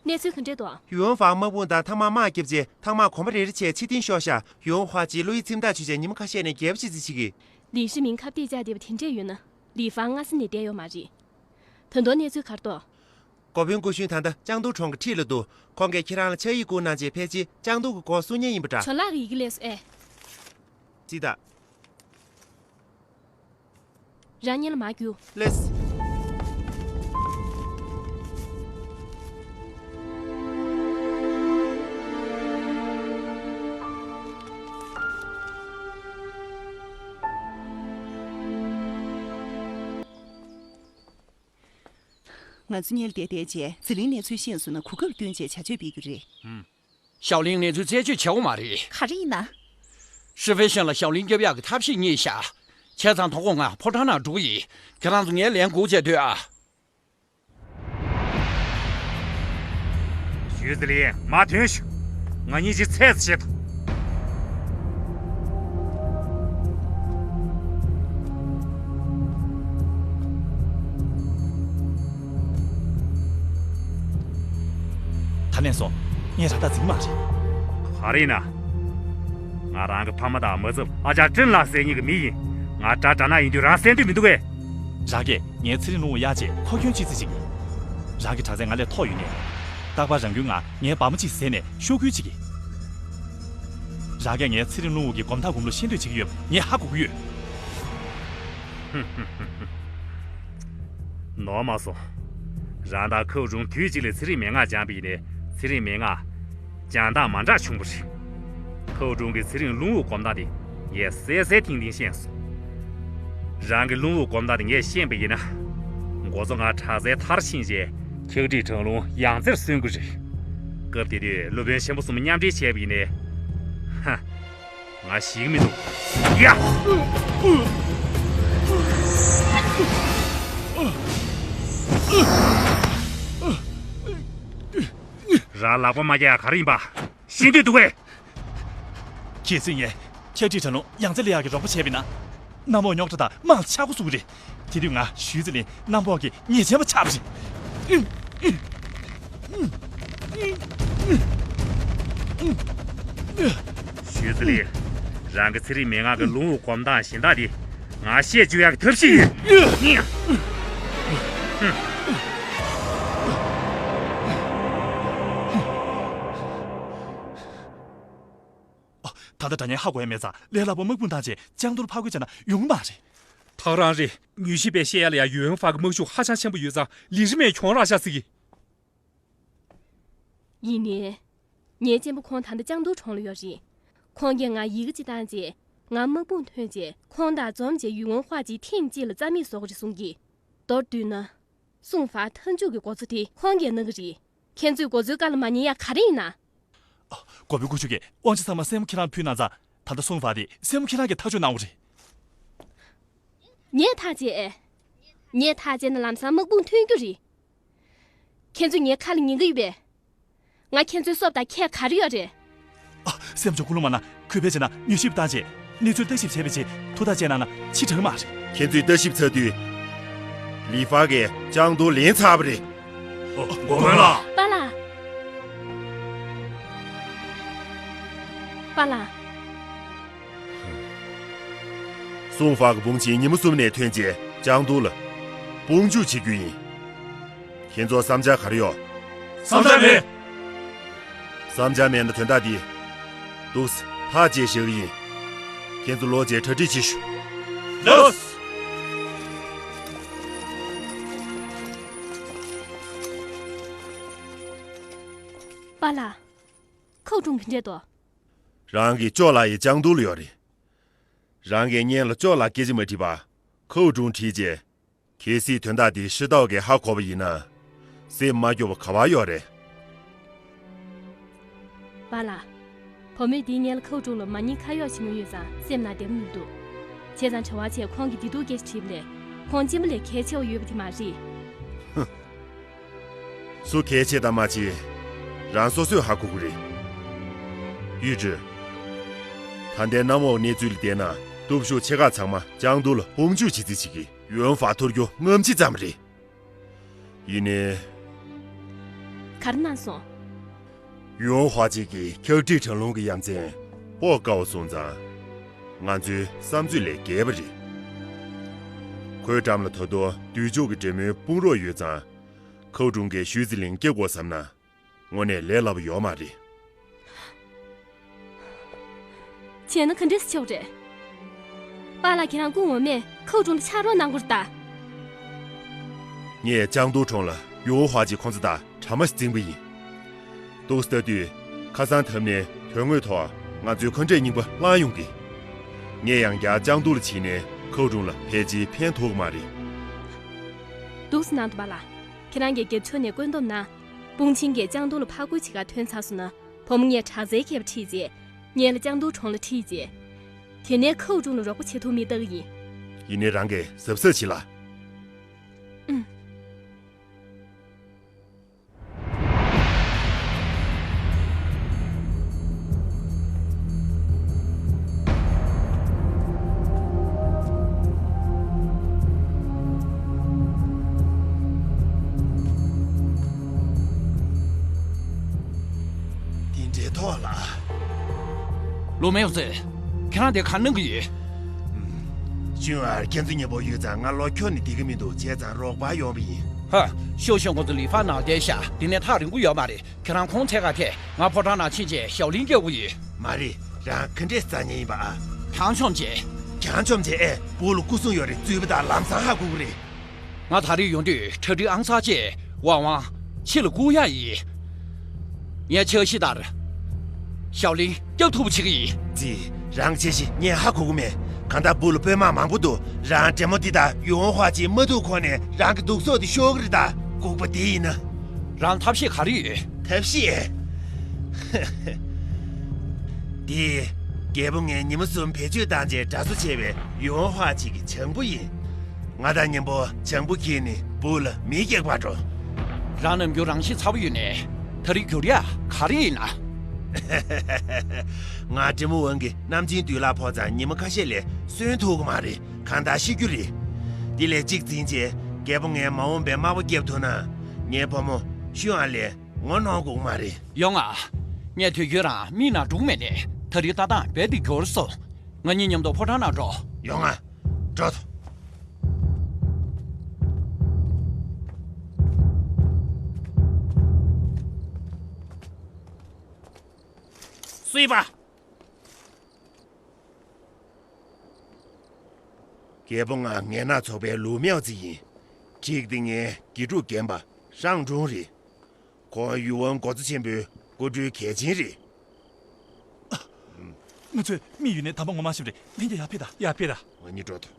གནས་ཚུལ་ག་འདྲས་འདུག་ཡུན་ཧྥ་དམག་དཔུང་དང་ཐང་དམག་དམག་བརྒྱབ་རྗེས་ཐང་དམག་གོམ་པ་རེ་རེ་བྱས་ཕྱིར་འཐེན་ཤོར་ཤག་ཡུན་ཧྥ་ཅིག་བློ་ཡིད་ཚིམ་ཐག་ཆོད་བྱས་ཉི་མ་ཁ་ཤས་ནས་རྒྱལ་པོ་བྱེད་རྩིས་བྱེད་ཀྱི། ལི་ཧྲི་མིང་ཁ་གཏད་བཅག་བསྡད་པ་དེ་འདྲས་ཡོད་ན་ལི་ཧྥ་སྔ་ས་ནས་བསྡད་ཡོད་མ་རེད། ད་དུང་གནས་ཚུལ་ག་རེ་འདུག་འགོ་དཔོན་སྐུ་གཞོན་ད་ལྟ་ལྕང་ཏོ་གྲོང་གི་འཁྲིས་ལ་འདུག་ཁོང་གིས་ཁྱེད་རང་ལ་ཕྱག་ཡིག་བསྐུར་གནང་རྗེས་ཕལ་ཆེར་ལྕང་ཏོ་གི་སྒོ་སྲུང་མཁན་ཡིན་པ་འདྲ། ཇོ་ལགས་ཀྱི་ཡི་གེ་སླེབས་སོང་ཨེ། ཙི་ད། རང་ཉིད་ལ་མ་རྒྱུག་ལེས། ང་ཚོ་གཉིས་ལ་བལྟས་བལྟས་རྗེས་ཟི་ལིང་གནས་ཚུལ་ཤེས་སོང་ན་གོ་སྐབས་བསྐྱོན་བྱས་བྱ་སྤྱོད་སྤེལ་རྒྱུ་རེད། ཞའོ་ལིང་གནས་ཚུལ་རྩད་གཅོད་བྱེད་དགོས་མ་རེད། ག་རེ་ཡིན་ན། ཧྲི་ཧྥེ་ཤན་ལ་ཞའོ་ལིང་སྐྱོབ་ཡག་གི་ཐབས་ཤེས་རྙེད་ཤག་བྱས་ཙང་དོ་དགོང་ང་ཕོ་བྲང་ནང་འགྲོ་གི་ཡིན། ཁྱེད་རང་ཚོ་ངའི་ལན་སྒུག་བྱས་སྡོད་ཨ། ཞུས་ཙི་ལིན་མར་ཐོན་ཤོག་ང་གཉིས་ཀྱིས་ཚད་ཙམ་བྱེད་དང་། ད་ནས་བཟུང་ངས་ར་ད་འཛིང་མ་རེད། ག་རེ་ཡིན་ན། ང་རང་གི་ཕ་མ་དང་མ་ཚབ་ཨ་ཅག་ཀྲིན་ལགས་ཟེར་མཁན་གྱི་མི་ཡིན། ང་དགྲ་དགྲ་ནག་ཡིན་དུས་རང་གསན་འདོད་མི་འདུག་གས། རང་གིས་ངའི་ཚེ་རིང་ལུང་བ་གཡར་རྗེས་ཁོ་སྐྱོན་ཅི་ཙི་ཅིག་རང་གི་དྲག་རྩལ་ང་ལས་མཐོ་ཡོད་ནས། རྟག་པར་རང་སྐྱོན་ང་ངའི་བ་མོ་གཅིག་ཟས་ནས་ཤོར་ཁུལ་གཅིག་གིས། རང་གིས་ངའི་ཚེ་རིང་ལུང་བ་གི་གོམ་ཐག་སྒོམ་ལུགས་ཤེས་འདོད་བྱེད་ཀྱི་ཡོད་པ་ངས་ཧ་གོ་གི་ཡོད། ནོར་མ་སོང་། རང་དང་ཁའུ་ཀྲུང་དུས་གཅིག་ལ་ཚེ་རིང་མན་ངག་སྦྱངས་པ་ཡིན་ནའི། ཚེ་རིང་མན་ངག་སྦྱང་སྟངས་མ་འདྲ་བྱུང་བ་རེད། ཁའུ་ཀྲུང་གིས་ཚེ་རིང་རླུང་འུག་སྒོམ་སྟངས་དེ་ངས་གསལ་གསལ་ཐིང་ཐིང་ཤེས་སོང་། རང་གི་རླུང་འུག་སྒོམ་སྟངས་དེ་ངས་ཤེས་པ་ཡིན་ན། འགོ་གཙོ་ང་དྲག་རྩལ་མཐར་ཕྱིན་རྗེས་ཁྱག་ཁྲིག་གྲང་རླུང་ཡང་རྩེར་སོན་གྱི་རེད། སྐབས་དེ་དུས་སློབ་དཔོན་ཆེན་པོ་གསུམ་མཉམ་འབྲེལ་བྱས་པ་ཡིན་ནའི། ཧ། ང་ཞིག་མི་འདུག་ཡ། རང་ལག་པ་མ་རྒྱག་ག་རེ་ཡིན་པ་ཤེས་འདོད་འདུག་གས། གལ་སྲིད་ངས་ཁྱག་ཁྲིག་གྲང་རླུང་ཡང་རྩེ་ལེན་ཡག་གི་རོགས་པ་བྱས་པ་ཡིན་ན། གནམ་འོག་རྙོག་དྲ་དང་དམག་ཆག་སྒོ་བཟོ་གི་རེད། དེ་དུས་ང་ཞུས་ཙི་ལིན་གནམ་འོག་གི་ཉེས་ཅན་པ་ཆགས་པ་རེད། ཞུས་ཙི་ལིན། རང་གི་ཚེ་རིང་མན་ངག་གི་རླུང་འུག་སྒོམ་སྟངས་གཞན་དག་དེ་ང་ཤེས་བཅུག་ཡག་གི་ཐབས་ཤེས་ཡིན། ད་ལྟ་དྲ་བརྙན་ཧ་གོ་ཡ་མེད་ཙང་ལས་སླ་པོ་དམག་དཔུང་བཏང་རྗེས་ལྕང་ཏོ་ལ་ཕར་རྒོལ་བྱས་ན་ཡོང་གི་མ་རེད། ད་ག་རང་རེད། མྱུལ་ཞིབ་པས་བཤད་ཡ་ལ་ཡ་ཡུའུ་ཧྥ་གི་དམག་ཤུགས་ཧ་ཅང་ཆེན་པོ་ཡོད་ཙང་ལི་ཧྲི་མས་གྱོང་རག་ཤག་ཟེར་གི། ཡིན་ནའི། ངའི་གཅེན་པོ་ཁོང་ད་ལྟ་ལྕང་ཏོ་གྲོང་ལ་ཡོད་རེད། ཁོང་གིས་ང་ཡི་གེ་ཅིག་བཏང་རྗེས། ང་དམག་དཔུང་ཐོན་རྗེས་ཁོང་དང་འཛོམས་རྗེས་ཡུའུ་ཧྥ་གཅིག་ཐེངས་གཅིག་ལ་རྩ་མེད་བཟོ་གི་རེད་གསུང་གི། མདོར་བསྡུས་ན། སུང་ཧྥ་མཐའ་མཇུག་གི་འགོ་གཙོ་དེ་ཁོང་གིས་གནང་གི་རེད། ཁྱེད་ཚོས་འགོ་གཙོའི་བཀའ་ལ་མ་ཉན་ཡག་ག་རེ་ཡིན་ན། འགོ་དཔོན་སྐུ་ཞབས་ཀྱིས་དབང་ཆ་ཚང་མ་སྲས་མོ་ཁྱེད་རང་ཕུལ་གནང་ཙང་། ད་ལྟ་སུང་ཧྥ་དེ་སྲས་མོ་ཁྱེད་རང་གིས་ཐག་གཅོད་གནང་བ་རེད། ངས་ཐག་བཅད། ངས་ཐག་བཅད་ན་ལམ་སང་དམག་དཔུང་ཐོན་རྒྱུ་རེད། ཁྱེད་ཚོས་ངའི་ཁ་ལ་ཉན་གི་ཡོད་པས། ང་ཁྱེད་ཚོའི་སྲོག་དང་ཁྱད་ག་རེ་ཡོད་རེད། ཨ། སྲས་མོ་མགྱོགས་པོ་ལོང་མ་གནང་། གུས་པས་བྱས་ན་མྱུལ་ཞིབ་བཏང་རྗེས། གནས་ཚུལ་ལྟ་ཞིབ་བྱས་པའི་རྗེས་ཐུགས་ཐག་བཅད་གནང་ན་ཕྱིར་དྲག་མ་རེད། ཁྱེད་ཚོས་ལྟ་ཞིབ་ཚར་དུས། ལི་ཧྥ་གིས་ལྕང་ཏོ་ལེན་ཚར་བ་རེད། འོ། འོ། གོ་མོན་ལགས། པཱ་ལགས། པཱ་ལགས། སུང་ཧྥ་གི་དཔུང་ཆེན་ཉིན་མོ་གསུམ་ནས་ཐོན་རྗེས་ལྕང་ཏོ་ལ་དཔུང་འཇུག་བྱེད་རྒྱུ་ཡིན། ཁྱེད་ཚོར་བསམ་འཆར་ག་རེ་ཡོད། བསམ་འཆར་མེད། བསམ་འཆར་མེད་ན་དོན་དག་འདི། འདུག་སེ་ཐག་བཅད་བཞག་གི་ཡིན། ཁྱེད་ཚོ་ལོག་རྗེས་གྲ་སྒྲིག་བྱེད་ཤོག་ལགས། པཱ་ལགས། ཁའུ་ཀྲུང་ག་འདྲས་འདུག་རང་གི་ཅོ་ལགས་ཡི་ལྕང་ཏོ་ལ་ཡོད་རེད། རང་གིས་སྔོན་ལ་ཅོ་ལགས་སྐད་ཆ་མ་དྲིས་པར་ཁའུ་ཀྲུང་དྲིས་རྗེས། གལ་སྲིད་དོན་དག་འདི་ཧྲི་ཏའོ་གིས་ཧ་གོ་བ་ཡིན་ན། སེམས་མ་སྐྱོ་བ་ག་པར་ཡོད་རེད། པཱ་ལགས། བུ་མོས་འདིའི་སྔོན་ལ་ཁའུ་ཀྲུང་ལ་མ་ཉེས་ཁ་གཡོགས་བྱེད་མྱོང་ཡོད་ཙང་སེམས་ནང་བདེ་པོ་མི་འདུག་བྱས་ཙང་དྲི་བ་བྱས་ཁོང་གིས་བདེ་སྡུག་སྐད་ཆ་དྲིས་པ་ལས་ཁོང་གཅེན་པོ་ལས་གལ་ཆེ་བ་ཡོད་པ་དེ་མ་རེད། ཧུ། སུ་གལ་ཆེ་དང་མ་ཆེ། རང་སོ་སོས་ཧ་གོ་གི་རེད། གཡུས་ཁྲི། ད་ལྟའི་གནམ་འོག་གནས་ཚུལ་ལ་བལྟས་ན་སྟོབས་ཤུགས་ཆེ་ཁག་ཚང་མ་ལྕང་ཏོ་ལ་དཔུང་འཇུག་བྱེད་རྩིས་བྱེད་ཀྱི། ཡུའུ་ཧྥ་ཐོར་རྒྱུ་སྔ་ཕྱི་ཙམ་རེད། ཡིན་ནའི། ག་རེ་གནང་སོང་། ཡུའུ་ཧྥ་གཅིག་གིས་ཁྱག་ཁྲིག་གྲང་རླུང་གི་ཡ་མཚན་སྤོ་དཀའ་བ་སོང་ཙང་། ང་ཚོའི་བསམ་ཚོད་ལས་བརྒལ་བ་རེད། ཁོའི་འགྲམ་ལ་ད་དུང་སྡུག་ཕྱོགས་ཀྱི་འབྲེལ་མོལ་དཔུང་རོགས་ཡོད་ཙང་། ཁའུ་ཀྲུང་གིས་ཞུས་ཙི་ལིན་སྐྱོབ་དགོས་བསམ་ན། དངོས་གནས་ལས་སླ་པོ་ཡོད་མ་རེད། བྱས་ན་ག་འདྲས་སེ་ཆོག་རེད། པཱ་ལགས་ཁྱེད་རང་སྐུ་ངོ་མས་ཁའུ་ཀྲུང་ལ་ཕྱག་རོགས་གནང་དགོས་རེད་ད། ངས་ལྕང་ཏོ་གྲོང་ལ་ཡུའུ་ཧྥ་གཅིག་ཁོང་ཚོ་དང་གྲ་མ་ཞིག་འཛིང་པ་ཡིན། འདུག་སེ་ལྟ་དུས་ཁ་སང་འཐབ་ནས་དོན་དངོས་ཐོག་ང་ཚོའི་ཁ་འབྲས་རྙིང་པ་བླངས་ཡོང་གི། ངས་ཡང་བསྐྱར་ལྕང་ཏོ་ལ་ཕྱིན་ནས་ཁའུ་ཀྲུང་ལ་ཕལ་ཆེར་ཕན་ཐོགས་ཀྱི་མ་རེད། འདུག་སེ་གནང་དང་པཱ་ལགས། ཁྱེད་རང་གིས་སྒེར་ཕྱོགས་ནས་བཀོད་འདོམས་གནང་། དཔུང་ཆེན་གྱིས་ལྕང་ཏོ་ལ་ཕར་རྒོལ་བྱེད་གར་ཐོན་ཚར་སོང་ན། བུ་མོ་ངས་དྲག་རྩལ་མཁས་པ་ཁྲིད་རྗེས། ངེད་ལ་ལྕང་ཏོ་གྲོང་ལ་ཁྲིད་རྗེས། དེ་ནས་ཁའུ་ཀྲུང་ལ་རོགས་པ་བྱེད་ཐུབ་མིན་ལྟ་གི་ཡིན། ཡིན་ནའི་རང་གིས་གཟབ་གཟབ་བྱེད་ལ། ཨུམ། དེ་འདྲའི་ཐོག་ལ། ལོ་མེའོ་ཙེ། ཁྱེད་རང་དེ་ག་གནང་གི་ཡོད། ཅུང་ཨར་ཁྱེད་ཚོ་མཉམ་པོ་ཡོད་ཙང་ང་ལོག་འཁྱོག་ནས་བསྡད་ཀྱི་མི་འདུག་བྱས་ཙང་རོགས་པ་ཡོང་བ་ཡིན། ཧ། ཤོག་ཤོག་ཁོང་ཚོ་ལི་ཧྥ་ནང་བསྡད་ཤག་དེ་ནས་ཐག་རིང་པོ་ཡོད་མ་རེད། ཁྱེད་རང་ཁོང་འཚོལ་ག་ཕེབས། ང་ཕོ་བྲང་ནང་ཕྱིན་རྗེས་ཞའོ་ལིན་སྐྱོབ་དགོས་ཡོད། མ་རེད། རང་ག་འདྲས་རྩ་ཉེ་ཡིན་པ་ཨ། གྱང་མཆོངས་རྗེས། གྱང་མཆོངས་རྗེས་ཨེ། བོད་ལ་སྐུ་སྲུང་ཡོད་རེད། རྩོད་པ་དང་ལམ་སང་ཧ་གོ་གི་རེད། ང་ད་རེས་ཡོང་དུས་ཁྲ་ཁྲིག་ཨང་གསར་བཅས་ཝང་ཝང་ཕྱི་ལ་བཀུག་ཡག་ཡིན། ངས་འཆར་གཞི་ལྟར། ཞའོ་ལིན་སྐྱོབ་ཐུབ་པ་བྱེད་ཀྱི་ཡིན། ཙི། རང་འཆར་གཞི་ངས་ཧ་གོ་གི་མེད། གང་ལྟར་སྦུག་ལ་དཔོན་དམག་མང་པོ་འདུག་རང་འདྲེ་མོ་འདི་དང་ཡུང་ཧྭ་ཅིག་མ་ཐུག་གོང་ནས་རང་གི་འདུག་སོག་དེ་ཤོར་གི་རེད་ད། ལྐུགས་པ་དེ་ཡིན་ན། རང་ཐབས་ཤེས་ག་རེ་ཡོད། ཐབས་ཤེས། དེ། རྒྱལ་པོ་ངས་ཉི་མ་གསུམ་བེད་སྤྱོད་བཏང་རྗེས་འདྲ་བཟོ་བྱས་པའི་ཡུང་ཧྭ་ཅིག་གི་བྱང་བུ་ཡིན། ང་དང་མཉམ་པོ་བྱང་བུ་འཁྱེར་ནས་སྦུག་ལ་མེ་རྒྱག་པར་འགྲོ། རང་ནམ་རྒྱུན་རང་ཤེད་ཚ་པོ་ཡོད་ནས་ད་རེས་འགྱུར་ཡག་ག་རེ་ཡིན་ན། ང་འདྲེ་མོ་ཝང་གི་གནམ་ཆེན་བདུད་ལྷ་ཕོག་ཙང་ཉི་མ་ཁ་ཤས་ལས་གསོན་ཐུབ་ཀྱི་མ་རེད། གང་ལྟར་ཤི་རྒྱུ་རེད། འདི་ལས་གཅིག་འཛིན་བྱས་རྒྱལ་པོ་ངས་མ་འོངས་པའི་དམག་དཔུང་བརྒྱབ་ཐུབ་ན། ངའི་བུ་མོ་ཤུ་ཨན་ལེ་ངོ་གནོང་དགོས་ཀྱི་མ་རེད། ཡོང་ང་། ངས་དུས་རྒྱུན་རང་མིག་ནང་འགྲོ་གི་མེད་ནས་ད་རེས་ལྟ་སྟངས་རྦད་དེ་འགྱུར་སོང་། ང་གཉིས་མཉམ་དུ་ཕོ་བྲང་ནང་འགྲོ། ཡོང་ང་། འགྲོ་ཐུབ། སུས་པ། རྒྱལ་པོ་ང་ངན་ནག་ཚོགས་པའི་ལུའུ་མིའོ་ཙི་ཡིན། གཅིག་དེ་ངའི་དགེ་ཕྲུག་རྒན་པ་ཧྲང་ཀྲུང་རེད། ཁོང་ཡུལ་དབང་འགོ་གཙོ་ཆེན་པོའི་སྐུ་མགྲོན་གལ་ཆེན་རེད། ང་ཚོས་མི་ཡུལ་ནས་དམ་པ་ངོ་མ་ཤེས་པ་རེད། ལྷན་རྒྱས་ཡར་ཕེབས་དང་། ཡར་ཕེབས་དང་། ང་གཉིས་འགྲོ་ཐུབ།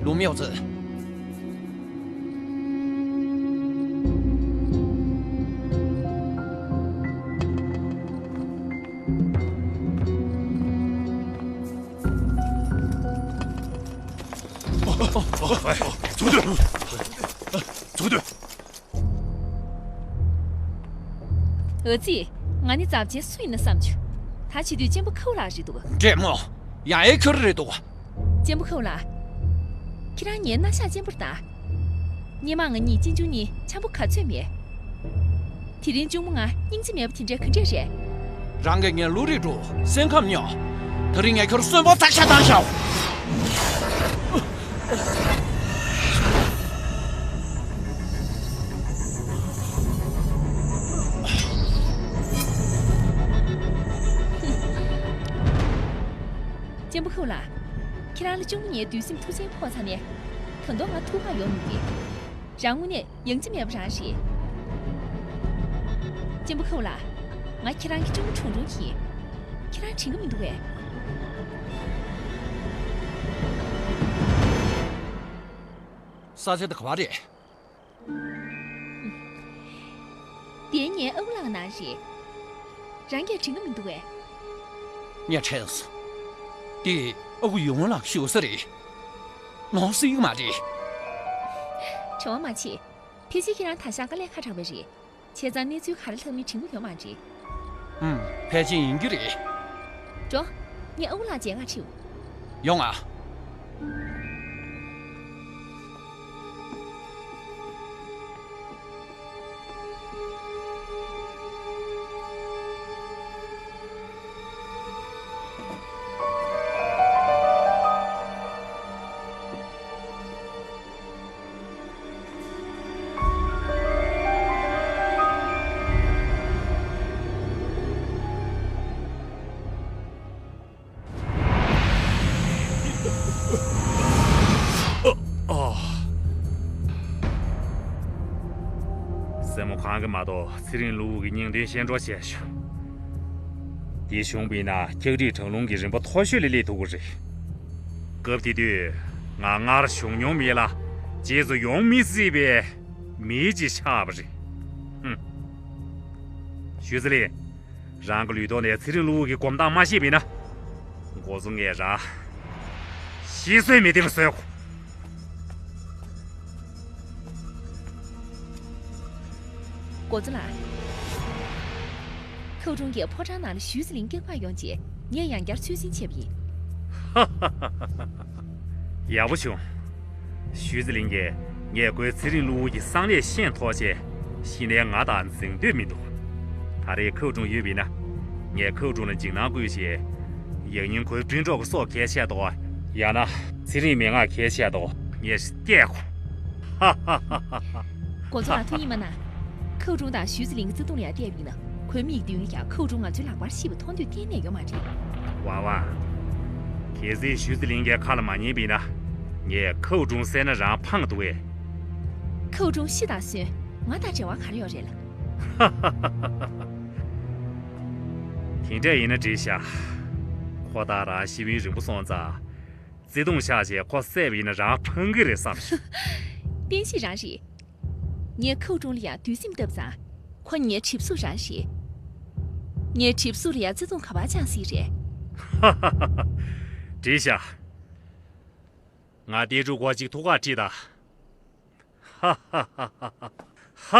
ལུའུ་མིའོ་ཙི། ཚུགས་སྡོད། ཚུགས་སྡོད། འོ་ཙི། ང་ནི་ཚབ་ཆེན་སུ་ཡིན་ན་བསམ་བྱུང་། ད་བྱེད་དུས་གཅེན་པོ་ཁའུ་ལགས་རེད་འདུག་འདྲེ་མོ། ཡང་ཨེ་ཁྱོད་རེད་འདུག་གཅེན་པོ་ཁའུ་ལགས། ཁྱེད་རང་ངའི་རྣ་ཤག་གཅེན་པོར་ལྟ། སྔོན་མ་ང་གཉིས་གཅེན་གཅུང་གཉིས་འཆམ་པོ་ག་ཚོད་མེད། དེ་རིང་གཅུང་མོ་ང་སྙིང་རྗེ་མེད་པ་དེ་འདྲས་ག་འདྲས་རེད། རང་གིས་ངའི་བློ་རིག་དྲུག་སེམས་ཁམས་རྙོག་ད་རིང་ངས་ཁྱོད་གསོན་པོ་རྩྭ་ཤ་བཏང་ཤག་གཅེན་པོ་ཁའུ་ལགས། ཁྱེད་རང་ལ་གཅུང་མོ་ངའི་འདུན་སེམས་ཐུགས་བརྩེ་ཕོག་ཚར་ནས། ད་དུང་ང་ཐུགས་ཁག་ཡོང་མི་འདུག་རང་དངོས་གནས་ཡང་ཅི་མེད་པ་རང་རེད། གཅེན་པོ་ཁའུ་ལགས། ང་ཁྱེད་རང་གི་གཅུང་མོ་ཁྲུང་ཁྲུང་ཡིན། ཁྱེད་རང་དྲན་གི་མི་འདུག་གས། ས་ཆ་དེ་ག་པར་རེད། དེ་ངའི་ཨ་ཁུ་ལགས་ནང་རེད། རང་གིས་དྲན་གི་མི་འདུག་གས། ངས་དྲན་སོང་། དེ་ཨ་ཁུ་ཡུང་ཝུན་ལགས་བཞུགས་ས་རེད། ནོར་སྲིད་མ་རེད། བྲེལ་བ་མ་བྱེད། ཕལ་ཆེར་ཁྱེད་རང་ད་ཆ་དཀའ་ལས་ཁག་དྲགས་པ་རེད། བྱས་ཙང་གནས་ཚུལ་ག་རེ་ལྷག་མིན་དྲན་གི་ཡོད་མ་རེད། ཨུམ། ཕལ་ཆེར་ཡིན་གྱི་རེད། འགྲོ། ངས་ཨ་ཁུ་ལགས་མཇལ་ཁ་ཁྲིད། ཡོང་ང་། སེན་མོ་གང་གིས་མ་གཏོགས་ཚེ་རིང་ལུའུ་གི་སྙིང་དོན་ཤེས་འགྲོ་བྱས་ཤག་དེ་བྱུང་བ་ཡིན་ན་ཁྱག་རིགས་གྲང་རླུང་གི་རིམ་པ་མཐོ་ཤོས་ལ་སླེབས་ཐུབ་ཀྱི་རེད། སྐབས་དེ་དུས་ང་སྔར་བྱུང་མྱོང་མེད་ལ་རྗེས་སུ་ཡོང་མི་སྲིད་པའི་མི་ཅིག་ཆགས་པ་རེད། ཧུམ། ཞུས་ཙི་ལིན། རང་གི་ལུས་ཐོག་ནས་ཚེ་རིང་ལུའུ་གི་གོམ་སྟངས་མ་ཤེས་པ་ཡིན་ན། འགོ་གཙོ་ངས་རང་ཤི་གསོན་མི་བདེ་བ་བཟོས་གོ། འགོ་གཙོ་ལགས། ཁའུ་ཀྲུང་གིས་ཕོ་བྲང་ནང་ལ་ཞུས་ཙི་ལིན་སྐྱེལ་བར་ཡོང་རྗེས་ངས་ཡང་བསྐྱར་ཚོད་འཛིན་བྱས་པ་ཡིན། ཡག་པོ་བྱུང་། ཞུས་ཙི་ལིན་གྱིས་ངས་ཁོའི་ཚེ་རིང་ལུའུ་ཡི་གསང་ལས་ཤེས་ཐོག་ཆེད་གཞི་ནས་ང་དང་འཛིང་འདོད་མི་འདུག་ད་རེས་ཁའུ་ཀྲུང་ཡོད་པ་ཡིན་ན། ངས་ཁའུ་ཀྲུང་ལ་འཇིགས་སྣང་བསྐུལ་བྱས། ཡང་སྙིང་ཁོའི་སྤུན་གྲོགས་ཀྱི་སྲོག་སྐྱེལ་ཆེད་དོ། ཡང་ན་ཚེ་རིང་མན་ངག་འཁྱེར་ཆེད་དོ། ངས་བལྟས་གོ། ཧ་ཧ་ཧ་ཧ་ཧ། འགོ་གཙོ་ལགས་ཐུགས་ཉེས་མ་གནང་། ཁའུ་ཀྲུང་དང་ཞུས་ཙི་ལིན་གྱི་བརྩེ་དུང་ལ་ཡང་བལྟས་པ་ཡིན་ན། ཁོའི་མིག་མདུན་ཡང་ཁའུ་ཀྲུང་ང་ཚོའི་ལག་པར་ཤི་བ་མཐོང་འདོད་གཏན་ནས་ཡོད་མ་རེད། ཝ་ཝ། གལ་སྲིད་ཞུས་ཙི་ལིང་གིས་ཁ་ལ་མ་ཉན་པ་ཡིན་ན། ངས་ཁའུ་ཀྲུང་བསད་ན་རང་ཕངས་འདུག་གས། ཁའུ་ཀྲུང་ཤི་དང་གསོན། ང་དང་འབྲེལ་བ་ག་རེ་ཡོད་རེད་ལ། དེ་འདྲ་ཡིན་ན་འགྲིག་ཤག་ཁོ་ད་རང་ཤི་བུན་རིང་པོ་སོང་ཙང་། བརྩེ་དུང་ཤར་བྱས་ཁོ་བསད་པ་ཡིན་ན་རང་ཕངས་གི་རེད་བསམ་བྱུང་། བསྟན་བཤིག་རང་རེད། ངས་ཁའུ་ཀྲུང་ལ་ཡང་འདོད་སེམས་བཏབ་ཙང་། ཁོ་ངའི་གྲིབ་གཟུགས་རང་རེད། ངའི་གྲིབ་གཟུགས་ལ་ཡང་བརྩེ་དུང་ག་པར་བཅངས་སྲིད་རེད། འགྲིག་ཤག་ང་ཏེ་ཀྲུའུ་སྒོར་གཅིག་ཐུག་ཁ་ཁྲིད་དང་། ཧ་ཧ་ཧ།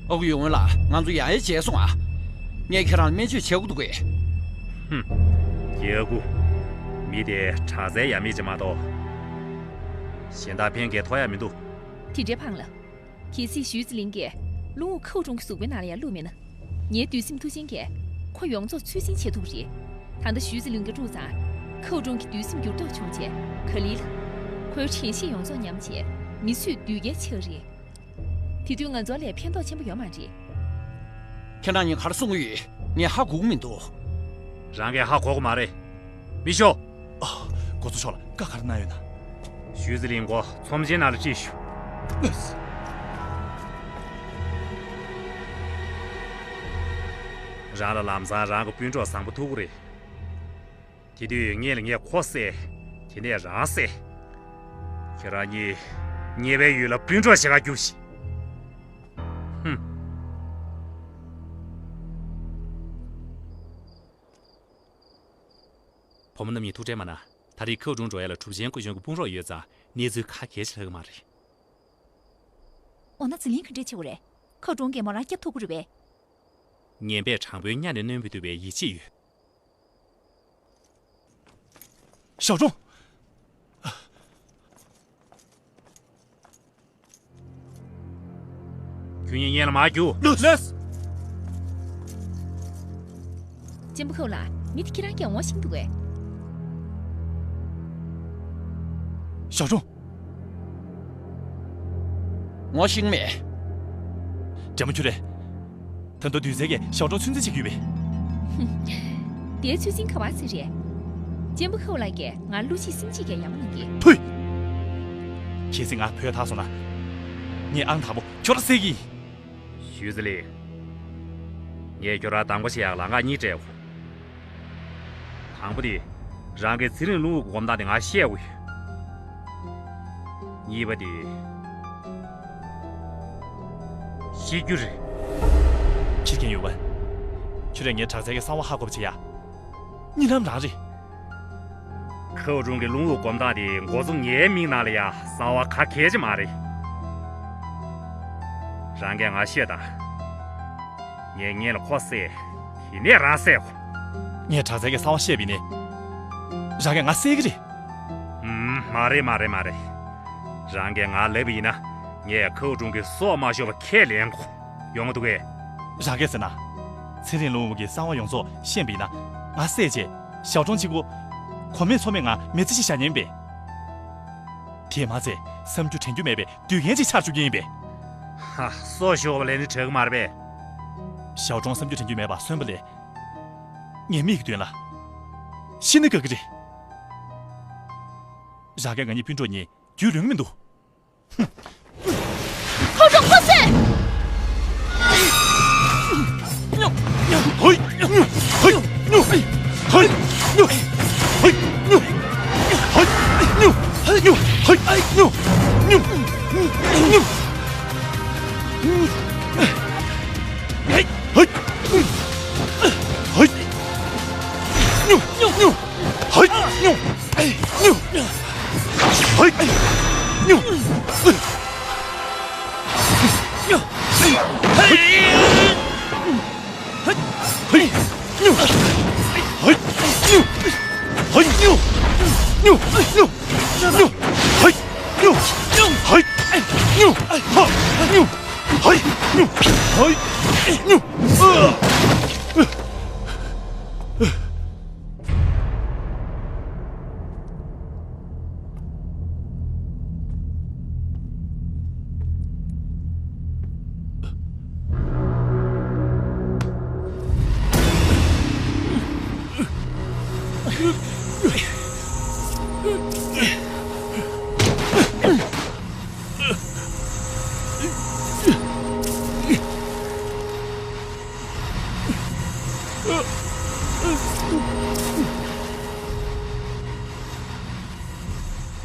ཨ་ཁུ་ཡོང་ལ་ང་ཚོ་ཡང་ཡང་བྱས་སོང་ཨ། ངས་ཁྱེད་རང་ལ་སྨན་བཅོས་བྱེད་དགོས་འདུག་གས། ཧུམ། རྒྱལ་སྐུ། མི་དེ་དྲག་རྩལ་ཡ་མེད་ཅིག་མ་གཏོགས། གཞན་དག་ཕན་སྐད་ཐོགས་ཡ་མི་འདུག་དེ་འདྲའི་ཕངས་ལ། གལ་སྲིད་ཞུས་ཙི་ལིང་གིས་རླུང་དབུགས་ཁའུ་ཀྲུང་གི་གཟུགས་པོའི་ནང་ལ་ཡང་བླུགས་མེད་ན། ངའི་འདོད་སེམས་མཐུ་ཆེན་གྱིས་ཁོ་ཡོངས་རྫོགས་ཚོད་འཛིན་བྱེད་ཐུབ་རེད། ད་ལྟ་ཞུས་ཙི་ལིང་གིས་དཀྲུགས་ཙང་། ཁའུ་ཀྲུང་གི་འདོད་སེམས་འགྱུར་ལྡོག་བྱུང་རྗེས་ག་ལེར་ལ། ཁོའི་དྲན་ཤེས་ཡོངས་རྫོགས་ཉམས་བྱས་མི་ཚོས་སྡུག་སྐད་ཆགས་རེད། དེ་དུས་ང་ཚོ་ལ་ཕན་ཐོགས་ཆེན་པོ་ཡོད་མ་རེད། ཁྱེད་རང་གཉིས་ག་རེ་གསུང་གི་ཡོད། ངས་ཧ་གོ་གི་མི་འདུག་རང་གིས་ཧ་གོ་གི་མ་རེད། མི་ཤོག་ཨ། འགོ་གཙོ་མཆོག་ལ་བཀའ་ག་རེ་གནང་ཡོད་ན། ཞུས་ཙི་ལིང་མགོ་ཚོམས་ཆེན་ནང་ལ་ཁྲིད་ཤོག་རང་ལ་ལམ་སང་རང་གི་སྤུན་གྲོགས་བཟང་པོ་ཐུག་གི་རེད། དེ་དུས་སྔོན་ལ་ངས་ཁོ་བསད། དེ་ནས་རང་བསད། ཁྱེད་རང་གཉིས་ཉེས་པའི་ཡུལ་ལ་སྤུན་གྲོགས་བྱེད་ག་རྒྱུགས་ཤིག་ཧུམ། བུ་མོ་རྣམ་གཉིས་ཐུགས་ཁྲལ་མ་གནང་། ད་རེས་ཁའུ་ཀྲུང་འགྲོ་ཡ་ལ་གྲུབ་ཆེན་སྐུ་གཞོན་གྱི་དཔུང་རོགས་ཡོད་ཙང་གནས་ཚུལ་ཁ་གལ་ཆེ་ལྷག་གི་མ་རེད། འོ་ན་ཟི་ལིང་ག་འདྲས་བྱེད་དགོས་རེད། ཁའུ་ཀྲུང་གིས་མོ་རང་སྐྱོབ་ཐུབ་ཀྱི་རེད་པས། ངན་པས་དྲང་པོའི་གཉའ་ནས་གནོན་པའི་བཏུབ་པའི་ཡིད་ཆེས་ཡོད། ཞའོ་ཀྲུང་། ཁྱོད་གཉིས་སྔོན་ལ་མར་རྒྱུགས། ལགས། གཅེན་པོ་ཁའུ་ལགས། མི་དེ་ཁྱེད་རང་སྐད་ངོ་ཤེས་ཀྱི་འདུག་གས། ཞའོ་ཀྲུང་། ངོ་ཤེས་མེད། འདྲེ་མོ་ཁྱོད་རེད། ད་དུང་དུས་ཚོད་ཀྱིས་ཞའོ་ཀྲུང་ཚོད་འཛིན་བྱེད་ཀྱི་ཡོད་པས། དེའི་ཚོད་འཛིན་ག་པར་ཟེར་རེད། གཅེན་པོ་ཁའུ་ལགས་ཀྱིས་ང་བློ་གཅིག་སེམས་གཅིག་གིས་ཡག་པོ་གནང་གི། ཕུད། གལ་སྲིད་ང་བུད་ཐར་སོང་ན། ངས་ཨང་དང་པོ་ཁྱོད་ལ་བསད་ཀྱི་ཡིན། ཞུས་ཙི་ལིང་། ངས་ཁྱོད་རང་དང་པོ་བྱེད་ཡག་ལ་ང་གཉིས་སྤྲད་དགོས། དང་པོ་དེ། རང་གིས་ཚེ་རིང་རླུང་དབུགས་གི་སྒོམ་སྟངས་དེ་ང་ཤེས་དགོས་ཡོད། གཉིས་པ་དེ། ཤི་རྒྱུ་རེད། ཕྱིར་འགྱངས་ཡོད་པ། ཁྱོད་རང་ངའི་དྲག་རྩལ་གྱི་གསང་བ་ཧ་གོ་བ་བྱེད་ཡ། གཉིད་ལམ་རང་རེད། ཁའུ་ཀྲུང་གི་རླུང་དབུགས་སྒོམ་སྟངས་དེ་འགོ་གཙོ་ངའི་མིག་ནང་ལ་ཡ་གསང་བ་ག་གལ་ཆེ་མ་རེད། རང་གིས་ང་ཤོད་དང་། ངས་སྔོན་ལ་ཁོ་བསད། དེ་ནས་རང་བསད་གོ། ངས་དྲག་རྩལ་གྱི་གསང་བ་བཤད་པ་ཡིན་ནའི། རང་གིས་ང་བསད་ཀྱི་རེད། ཨུམ། མ་རེད་མ་རེད་མ་རེད། རང་གིས་ང་ལབ་པ་ཡིན་ན། ངས་ཁའུ་ཀྲུང་གི་སྲོག་མ་ཤོར་བ་ཁས་ལེན་གོ། ཡོང་གི་འདུག་གས། རང་གིས་ཟེར་ན། ཚེ་རིང་རླུང་དབུགས་ཀྱི་གསང་བ་ཡོངས་རྫོགས་ཤེས་པ་ཡིན་ན། ང་བསད་རྗེས་ཞའོ་ཀྲུང་གཅིག་པུ། གོ་མེད་ཚོར་མེད་ངང་མི་ཚེ་ཞིག་བཞག་ཉན་པས། དེས་མ་ཚད་བསམ་རྒྱུ་དྲན་རྒྱུ་མེད་པའི་བདུད་རྒན་ཅིག་ཆགས་བཅུག་གི་ཡིན་པས། ཧ། སྲོག་ཤོར་བ་ལས་ནི་དྲག་གི་མ་རེད་པས། ཞའོ་ཀྲུང་བསམ་རྒྱུ་དྲན་རྒྱུ་མེད་པར་གསོན་པ་ལས། ངའི་མིག་གི་མདུན་ལ། ཤི་ན་དགའ་གི་རེད། རང་གིས་ང་གཉིས་སྤུན་གྲོགས་གཉིས་རྒྱུད་ལོན་གི་མི་འདུག་ཁོ་ཚོ་ཁོ་ཚོས།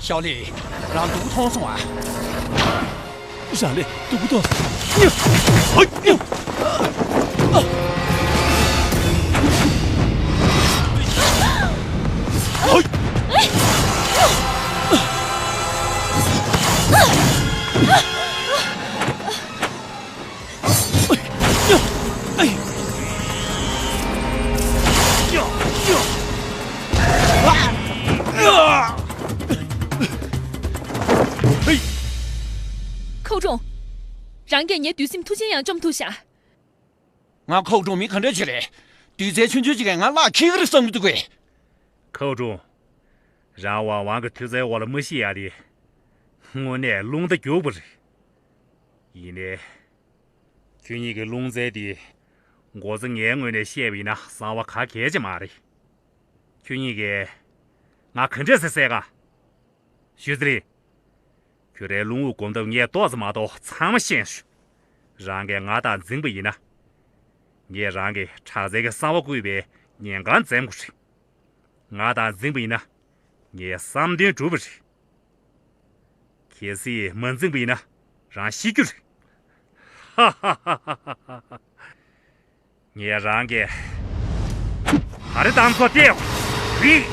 ཞའོ་ལི། རང་སྡུག་གུ་མཐོང་སོང་ཨ། རང་ལས་སྡུག་གུ་མཐོང་སོང་། ཧོ། ཧོ། ཁོའུ་ཀྲུང་། རང་གིས་ངའི་བདུད་སྲིན་མཐུ་ཆེན་ཡང་བཅོམ་ཐུབ་ཤག་ང་ཁོའུ་ཀྲུང་མི་ག་འདྲ་ཅིག་རེད། བདུད་རྩི་ཆུང་ཆུང་ཅིག་གིས་ང་བརླག་འཁྱེར་གི་རེད་བསམ་གྱི་འདུག་གས། ཁོའུ་ཀྲུང་། རང་དབང་དབང་གི་མཐུ་རྩལ་འོག་ལ་མ་ཤི་ཡ་དེ། དངོས་གནས་རླུང་རྟ་རྒྱུག་པ་རེད། ཡིན་ནའི། ཁྱོད་གཉིས་ཀྱི་རླུང་རྩལ་འདི། འགོ་གཙོ་ངའི་ངོས་ནས་བཤད་པ་ཡིན་ན་གསང་བ་ག་གལ་ཆེ་མ་རེད། ཁྱོད་གཉིས་ཀྱིས། ང་ག་འདྲས་སེ་བསད་ག་ཞུས་ཚེ་རིང་། ཁྱོད་རའི་རླུང་དབུགས་སྒོམ་ཐབས་ངས་ཏོག་ཙམ་མ་གཏོགས་ཚང་མ་ཤེས་ཤག་རང་གིས་ང་དང་འཛིང་པ་ཡིན་ན། ངས་རང་གི་དྲག་རྩལ་གྱི་གསང་བ་བརྐུས་པའི་ཉེན་ཁ་འཛེམ་དགོས་རེད། ང་དང་འཛིང་པ་ཡིན་ན། ངའི་བསམ་དོན་འགྲུབ་པ་རེད། གལ་སྲིད་མ་འཛིང་པ་ཡིན་ན། རང་ཤི་རྒྱུ་རེད། ཧ་ཧ་ཧ་ཧ། ངས་རང་གི་ཧ་རི་དང་ཚོ་སྟེ། རི།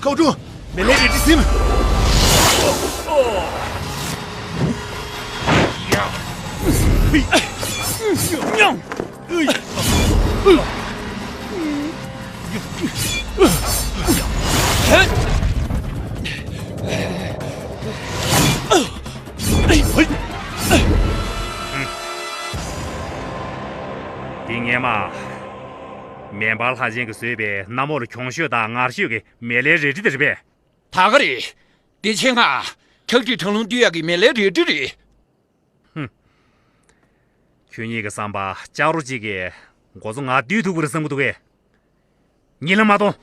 ཁོའུ་ཀྲུང་། མེ་ལེ་རལ་གྲི་ཟིན། འདི་སྔས་མ། མེ་འབར་ལྷ་ཆེན་གྱིས་བཟོས་པའི་གནམ་འོག་ལ་གྱོང་ཤོས་དང་ངར་ཤོས་ཀྱི་མེ་ལེ་རལ་གྲི་དེ་རེད་པས། ད་ག་རེད། འདི་ཆེད་མངགས་ཁག་དཀྲིས་གྲང་རླུང་བཏུལ་ཡག་གི་མེ་ལེ་རལ་གྲི་རེད། ཧུམ། ཁྱོད་གཉིས་ཀྱི་བསམ་པ་ལྕགས་རོ་གཅིག་གིས་འགོ་གཙོ་ང་བཏུལ་ཐུབ་ཀྱི་རེད་བསམ་གྱི་འདུག་གས། གཉིད་ལམ་མ་གཏོང་།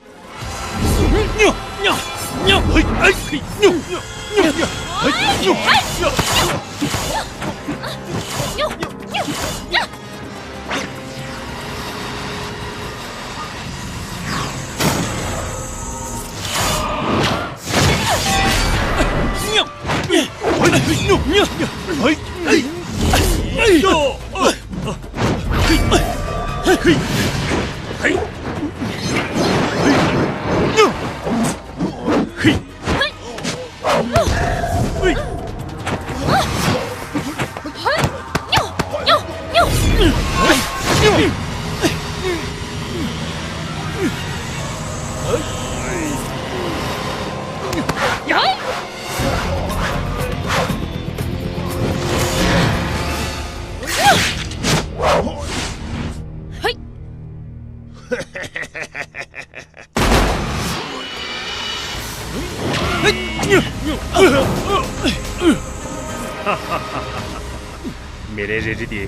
མེ་ལེ་རལ་གྲི་དེ་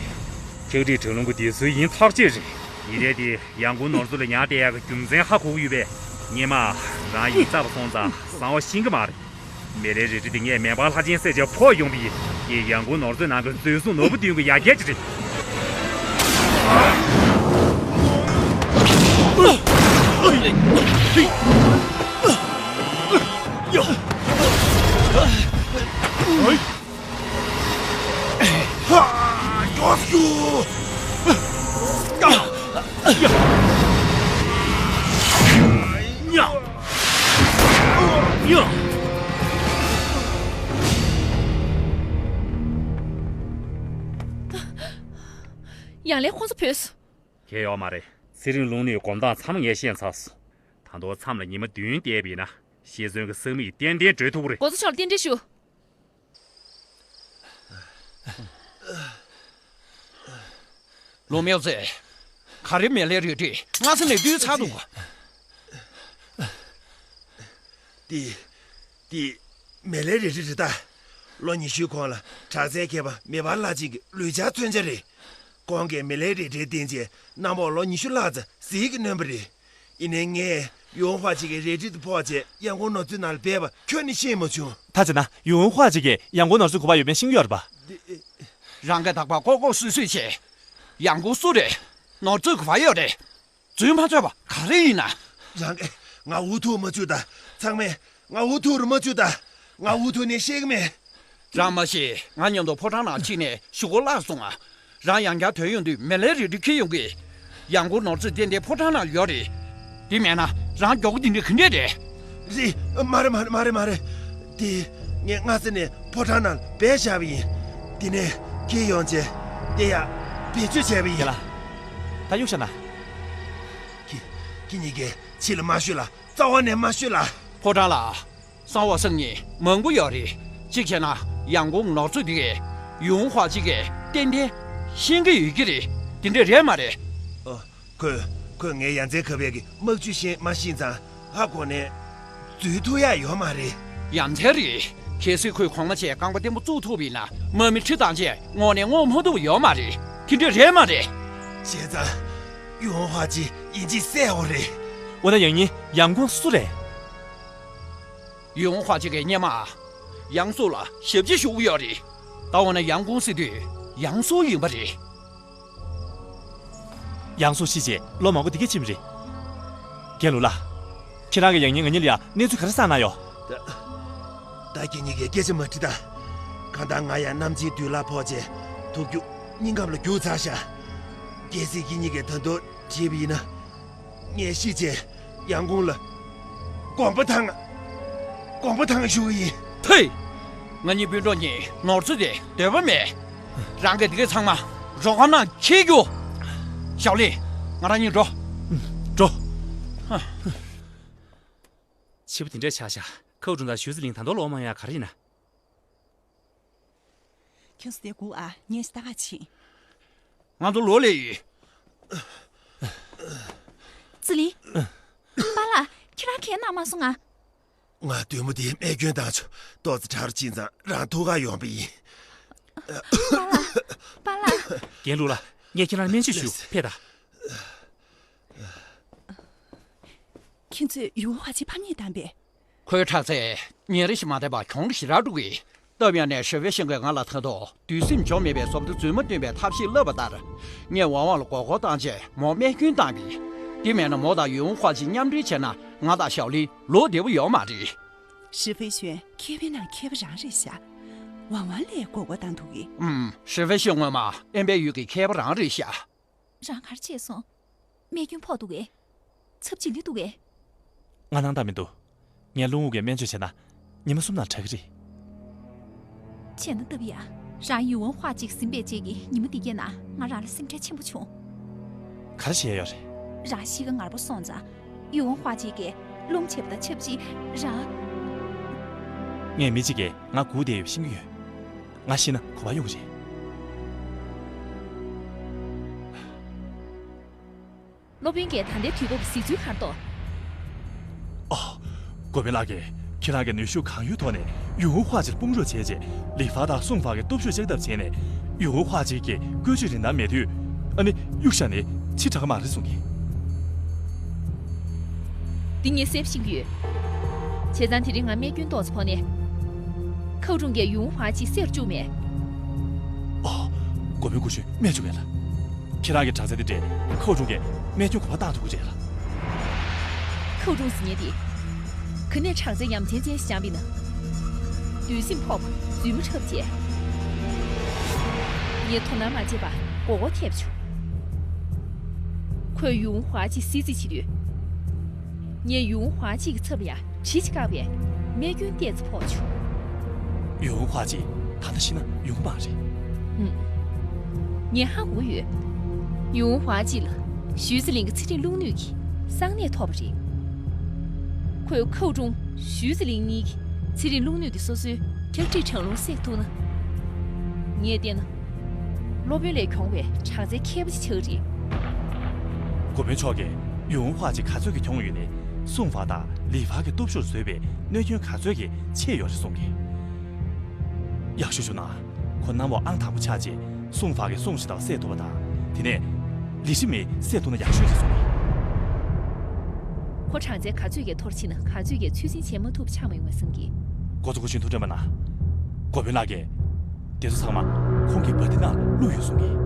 ཁག་དཀྲིས་གྲང་རླུང་གི་འདི་ཚོའི་ཡིན་ཐག་ཆོད་རེད། ཡིན་ནའི་དེ་ཡང་ཁུང་ནོར་འཛོལ་ལ་ཉར་བསྡད་ཡག་གི་རྒྱུ་མཚན་ཧ་གོ་གི་ཡོད་པས། སྔས་མ་རང་ཡིག་ཚགས་པ་སོང་ཙང་གསང་བ་ཤེས་ཀྱི་མ་རེད། མེ་ལེ་རལ་གྲི་དེ་ངས་མེ་འབར་ལྷ་ཆེན་བསད་བྱས་ཕོག་ཡོང་པ་ཡིན། དེ་ཡང་ཁུང་ནོར་འཛོལ་ནང་གི་མཛོད་སྲུང་ནོར་བུ་བདུན་གྱི་ཡ་གྱལ་ཅིག་རེད། ཡང་ལེ་ཁོང་ཚོ་བུད་སོང་། གལ་ཡོད་མ་རེད། ཚེ་རིང་རླུང་ནུས་སྒོམ་སྟངས་ཚང་མ་ངས་ཤེས་ཚར་སོང་། ད་དུང་མཚམས་ལ་ཉི་མ་བདུན་བསྡད་པ་ཡིན་ན་ཤེས་བརྩོན་གྱི་ས་མིག་ཏན་ཏན་གྲོལ་ཐུབ་ཀྱི་རེད། འགོ་གཙོ་མཆོག་ལ་རྟེན་འབྲེལ་ཞུ། ལུང་མའོ་ཙེ། ག་རེ་མེ་ལེ་རལ་གྲི་སྔ་ས་ནས་བཏུལ་ཚར་འདུག་འདི། འདི། མེ་ལེ་རལ་གྲི་རེད་ད། ལོ་ཉི་ཤུའི་གོང་ལ་དྲག་རྩལ་མཁས་པ་མེ་འབར་ལྷ་ཅིག་གི་ལུས་འཆར་མཚོན་ཆ་རེད། ཁོང་གིས་མི་ལའི་རི་ཁྲིའི་སྟེང་བྱས་གནམ་འོག་ལོ་ཉི་ཤུ་ལྷག་ཙམ་ཟིལ་གྱིས་གནོན་པ་རེད། ཡིན་ནའི་ངས་ཡུང་ཧྭ་ཅིག་གི་རལ་གྲི་དེ་ཕོག་བྱས་ཡང་ཁོང་ནོར་འཛོལ་ནང་ལ་སྦས་པ་ཁྱོན་ནས་ཤེས་མ་བྱུང་། ད་བྱས་ན་ཡུང་ཧྭ་ཅིག་གིས་ཡང་ཁོང་ནོར་འཛོལ་ག་པར་ཡོད་མེད་ཤེས་ཀྱི་ཡོད་རེད་པ། རང་གིས་རྟག་པར་ལྐོག་ལྐོག་སུད་སུད་བྱས། ཡང་ཁོང་སུ་རེད། ནོར་འཛོལ་ག་པར་ཡོད་རེད། འཛུལ་མ་ཚུགས་པ་ག་རེ་ཡིན་ན། རང་གིས་ང་འུ་ཐུག་མ་བཅུག་ད། ཚང་མས་ང་འུ་ཐུག་རུ་མ་བཅུག་ད། ང་འུ་ཐུག་ནས་ཤེས་ཀྱི་མེད། རང་མ་ཤེས། ང་མཉམ་དུ་ཕོ་བྲང་ནང་ཕྱིན་ནས་གཞུག་གུ་བརླག་སོང་ང་། རང་ཡང་བསྐྱར་ཐོན་ཡོང་དུས་མི་ལའི་རལ་གྲི་འཁྱེར་ཡོང་གི། ཡང་ཁོང་ནོར་འཛོལ་ཏན་ཏན་ཕོ་བྲང་ནང་ཡོད་རེད། དེ་མེད་ན་རང་མགྱོགས་པོ་འདི་འདྲ་ག་འདྲས་རེད། རེད། མ་རེད་མ་རེད་མ་རེད་མ་རེད། དེ་ངས་སྔ་ས་ནས་ཕོ་བྲང་ནང་སྦས་བཞག་པ་ཡིན། དེ་ནས་འཁྱེར་ཡོང་བྱས་དེ་ཡར་བེད་སྤྱོད་བྱས་པ་ཡིན། ཡ་ལ། ད་གཡུག་བཞག་ན། ཁྱེད་ཁྱེད་གཉིས་ཀས་ཕྱི་ལ་མ་ཤོད་ལ། རྩ་བ་ནས་མ་ཤོད་ལ། ཕོ་བྲང་ལ། གསང་བ་སང་ཉིན་མང་པོ་ཡོད་རེད། གཅིག་བྱས་ན་ཡང་ཁོང་ནོར་འཛོལ་འདི་གས་ཡུང་ཧྭ་ཅིག་གིས་ཏན་ཏན་ཤེས་ཀྱི་ཡོད་ཀྱི་རེད། དེ་འདྲས་རེད་མ་རེད། ཨ། ཁོས་ཁོས་ངའི་ཡ་མཚན་ཁ་པའི་གི་དམག་ཇུས་ཤེས་མ་ཤེས་ཙང་ཧ་གོ་ནས་འཛུལ་ཐུབ་ཡག་ཡོད་མ་རེད། ཡ་མཚན་རེད། གལ་སྲིད་ཁོས་གོང་མ་བྱས་རྐང་པ་བརྟན་པོ་བཙུགས་ཐུབ་པ་ཡིན་ན་དམག་མི་ཁྲི་ཐམས་ཅད་དངོས་གནས་རྔོག་མ་ཐུབ་ཡོད་མ་རེད། དེ་འདྲས་རེད་མ་རེད། བྱས་ཙང་ཡུང་ཧྭ་ཅི་ཡིན་གཅིག་གསལ་བོ་རེད། འོ་ན་ཡང་སྙིང་ཡང་ཁོང་སུ་རེད། ཡུང་ཧྭ་ཅི་གིས་སྔོན་མ་ཡང་སུ་ལ་ཞབས་ཕྱི་ཞུ་གི་ཡོད་རེད། ད་འོ་ན་ཡང་ཁོང་ཟེར་དུས་ཡང་སུ་ཡིན་པ་རེད། ཡང་སུ་ཤི་རྗེས་ལོ་མང་པོ་འདི་ག་ཕྱིན་པ་རེད། རྒན་ལུའུ་ལགས། ཁྱེད་རང་གིས་ཡང་སྙིང་ང་གཉིས་ལ་ཡང་གནས་ཚུལ་ག་རེ་གསུངས་གནང་ཡོད། ད་ད་ཁྱེད་གཉིས་ཀས་སྐད་ཆ་མ་དྲིས་ད། གང་ལྟར་ང་ཡང་ནམ་ཕྱེད་དུས་ལ་ཕོག་རྗེས་ཐུག་རྒྱུ་སྙིང་ཁམས་ལ་རྒྱུག་ཚར་ཤག་གལ་སྲིད་ཁྱེད་གཉིས་ཀས་ད་དུང་དྲིས་པ་ཡིན་ན། ངས་ཤི་རྗེས་ཡང་ཁོང་ལ་དགོངས་པ་དང་། དགོངས་པ་དང་ཞུ་གི་ཡིན། ཐེ། ང་གཉིས་སྤུན་གྲོགས་གཉིས་ནོར་འཛོལ་དེ་འདོད་པ་མེད། རང་གིས་འདི་ག་ཚང་མ་རོགས་ཁང་ནང་འཁྱེར་རྒྱུ། ཞའོ་ལི། ང་རང་གཉིས་འགྲོ། འགྲོ། ཧ། ཕྱི་པོ་དེ་འདྲས་ཆགས་ཤག་ཁའུ་ཀྲུང་དང་ཞུས་ཙི་ལིང་ད་དུང་ལོག་མ་ཡོང་ཡ་ག་རེ་ཡིན་ན། ཁྱོད་ཚོ་དེ་སྒུག་ཨ། ངས་ལྟ་ག་ཕྱིན། ང་ཚོ་ལོག་སླེབས་ཡིན། ཙི་ལིང་། པཱ་ལགས། ཁྱེད་རང་གིས་གནང་མ་སོང་ང་། ང་བདུད་མོ་དེའི་རྨས་སྐྱོན་བཏང་བྱུང་། ཏོག་ཙམ་དྲག་རུ་ཕྱིན་ཙང་རང་ཐུག་ག་ཡོང་པ་ཡིན། པཱ་ལགས། པཱ་ལགས། རྒན་ལུའུ་ལགས། ངས་ཁྱེད་རང་ལ་སྨན་བཅོས་ཞུ། ཕེབས་དང་། ཁྱེད་ཚོས་ཡུའུ་ཧྭ་ཅི་ཕམ་ཉེས་བཏང་པས། ཁོའི་དྲག་རྩལ་ཉིན་རེ་བཞིན་མ་བརྟན་པར་གྱོང་རུ་ཞེ་དྲག་འགྲོ་གི། སྟབས་ཡག་ནས་ཞི་ཧྥེ་ཤིང་གིས་ང་ལ་ད་དུང་དུས་སེམས་འཇོག་མེད་པའི་བཟོ་ལྟ་རྫུན་མ་སྟོན་པའི་ཐབས་ཤེས་བསླབས་པ་ལྟར། ངས་ཝང་ཝང་ལ་མགོ་སྐོར་བཏང་རྗེས་མོར་རྨས་སྐྱོན་བཏང་བས། དེ་མེད་ན་མོ་དང་ཡུའུ་ཧྭ་ཅི་མཉམ་འབྲེལ་བྱས་ན་ང་དང་ཞའོ་ལི་ལོག་བདེ་པོ་ཡོད་མ་རེད། ཞི་ཧྥེ་ཤིང་མཁས་པའི་ནང་མཁས་པ་རང་རེད་ཤག་ཝང་ཝང་ལས་མགོ་སྐོར་བཏང་འདུག་གི། ཨུམ། ཞི་ཧྥེ་ཤིང་སྔོན་མ་ཨན་པའེ་ཡུལ་གྱི་མཁས་པ་རང་རེད་ཤག་རང་ག་རེ་བྱས་སོང་། རྨས་སྐྱོན་ཕོག་འདུག་གས། ཚབས་ཆེན་ལི་འདུག་གས། ང་སྣང་དག་མི་འདུག་ངས་རླུང་དབུགས་ཀྱི་སྨན་བཅོས་བྱས་ན་ཉི་མ་གསུམ་ནང་དྲག་གི་རེད། བྱས་ན་སྟབས་ཡག་རང་ཡུའུ་ཧྭ་ཅི་ཟིན་པའི་རྗེས་ཀྱི་ཉི་མ་འདི་གས་ན་ང་རང་ལ་སེམས་ཁྲལ་ཆེན་པོ་བྱུང་། ག་རེ་བྱས་ཡོད་རེད། རང་གཤིས་ཀ་ངར་པོ་སོང་ཙང་ཡུའུ་ཧྭ་ཅི་གིས་རླུང་ཆད་པ་དང་ཆབས་ཅིག་རང་། ངས་མི་གཅིག་གིས་ང་སྒུག་བསྡད་ཡོད་པ་ཤེས་ཀྱི་ཡོད། ང་ཤི་ན་གོ་བ་ཡོང་གི་རེད། སློབ་དཔོན་གྱིས་ད་ལྟའི་དུས་བབ་གཟིགས་ཚུལ་ག་རེ་འདུག་ཨ། འགོ་དཔོན་ལགས་ཀྱིས་ཁྱེད་རང་གི་ནུས་ཤུགས་གང་ཡོད་ཐོག་ནས་ཡུའུ་ཧྭ་ཅིར་དཔུང་རོགས་བྱས་རྗེས་ལི་ཧྥ་དང་སུང་ཧྥ་གི་སྟོབས་ཤུགས་བཅག་ཐབས་བྱས་ནས་ཡུའུ་ཧྭ་ཅི་གི་བཀོལ་སྤྱོད་རིན་ཐང་མེད་དུས་ཨ་ནི་གཡུག་བཞག་ནས་ཕྱིར་དྲག་གི་མ་རེད་གསུང་གི། འདི་ངས་གསལ་པོ་ཤེས་ཀྱི་ཡོད། བྱས་ཙང་དེ་རིང་ང་རྨས་སྐྱོན་ཏོག་ཙམ་ཕོག་ནས། ཁའུ་ཀྲུང་གིས་ཡུའུ་ཧྭ་ཅི་བསད་བཅུག་མེད། ཨོ། འགོ་དཔོན་སྐུ་གཞོན་རྨས་བཅུག་མེད་ལ། ཁྱེད་རང་གི་དྲག་རྩལ་འདི་འདྲས་ཁའུ་ཀྲུང་གིས་རྨས་སྐྱོན་ག་པར་བཏང་ཐུབ་ཀྱི་རེད་ལ། ཁའུ་ཀྲུང་ཟེར་མཁན་འདི། ག་ནས་དྲག་རྩལ་ཡ་མཚན་ཅན་ཞིག་སྦྱངས་པ་ཡིན་ན། དུས་སེམས་ཕོག་པ་རྫུན་མ་འཁྲབ་བྱས། ངས་དོ་སྣང་མ་བྱས་པར་མགོ་སྐོར་ཐེབས་བྱུང་། ཁོས་ཡུའུ་ཧྭ་ཅི་བསད་རྩིས་བྱེད་དུས། ངས་ཡུའུ་ཧྭ་ཅི་གི་ཚབ་ལ་ཡ། གྲི་ཞིག་བཀག་པས་རྨས་སྐྱོན་ཏོག་ཙམ་ཕོག་བྱུང་། ཡུའུ་ཧྭ་ཅི་ད་ལྟ་ཤི་ན་ཡོང་གི་མ་རེད། ཧུམ། ངས་ཧ་གོ་ཡོད། ཡུའུ་ཧྭ་ཅི་ལ་ཞུས་ཙི་ལིང་གི་ཚེ་རིང་རླུང་ནུས་ཀྱི་གསང་གནས་ཐོབ་པ་རེད། ཁོས་ཁའུ་ཀྲུང་ཞུས་ཙི་ལིང་གཉིས་ཀྱི་ཚེ་རིང་རླུང་ནུས་ཀྱི་སོ་སོའི་ཁྲག་མཁྲིས་གྲང་རླུང་བསྲེག་ཐུབ་ན། ངས་བལྟས་ན། སློབ་དཔོན་ལས་གྱོང་བའི་དྲག་རྩལ་མཁས་པོ་ཅིག་ཆགས་ཀྱི་རེད། འགོ་དཔོན་མཆོག་གིས་ཡུའུ་ཧྭ་ཅི་ག་ཚོད་ཀྱི་གྱོང་ཡོད་ནའི་སུང་ཧྥ་དང་ལི་ཧྥ་གི་སྟོབས་ཤུགས་བཟོས་པའི་གནོད་སྐྱོན་ག་ཚོད་ཀྱི་ཆེ་ཡོད་རེད་གསུངས་ཀྱི། ཡག་ཤོས་བྱུང་ན། ཁོ་གནམ་འོག་ཨང་དང་པོ་ཆགས་རྗེས་སུང་ཧྥ་གི་སུང་ཞི་ཏའོ་བསད་ཐུབ་པ་དང་། དེ་ནས་ལི་ཞི་མི་བསད་ཐུབ་ན་ཡག་ཤོས་རེད་གསུངས་ནས། ཁོ་གྲངས་ཚད་ག་ཚོད་ཀྱིས་འཐོར་ཕྱིན་ན་ག་ཚོད་ཀྱིས་ཚུལ་འཛིན་བྱེད་མ་ཐུབ་ཆགས་མ་ཡོང་བ་བསམ་གི། འགོ་གཙོ་སྐུ་ཞབས་ཐུགས་དྲན་པ་གནང་། འགོ་དཔོན་ལགས་ཀྱིས། དེ་ཚོ་ཚང་མ་ཁོང་གི་བ་དན་ནང་བླུགས་ཡོད་གསུང་གི།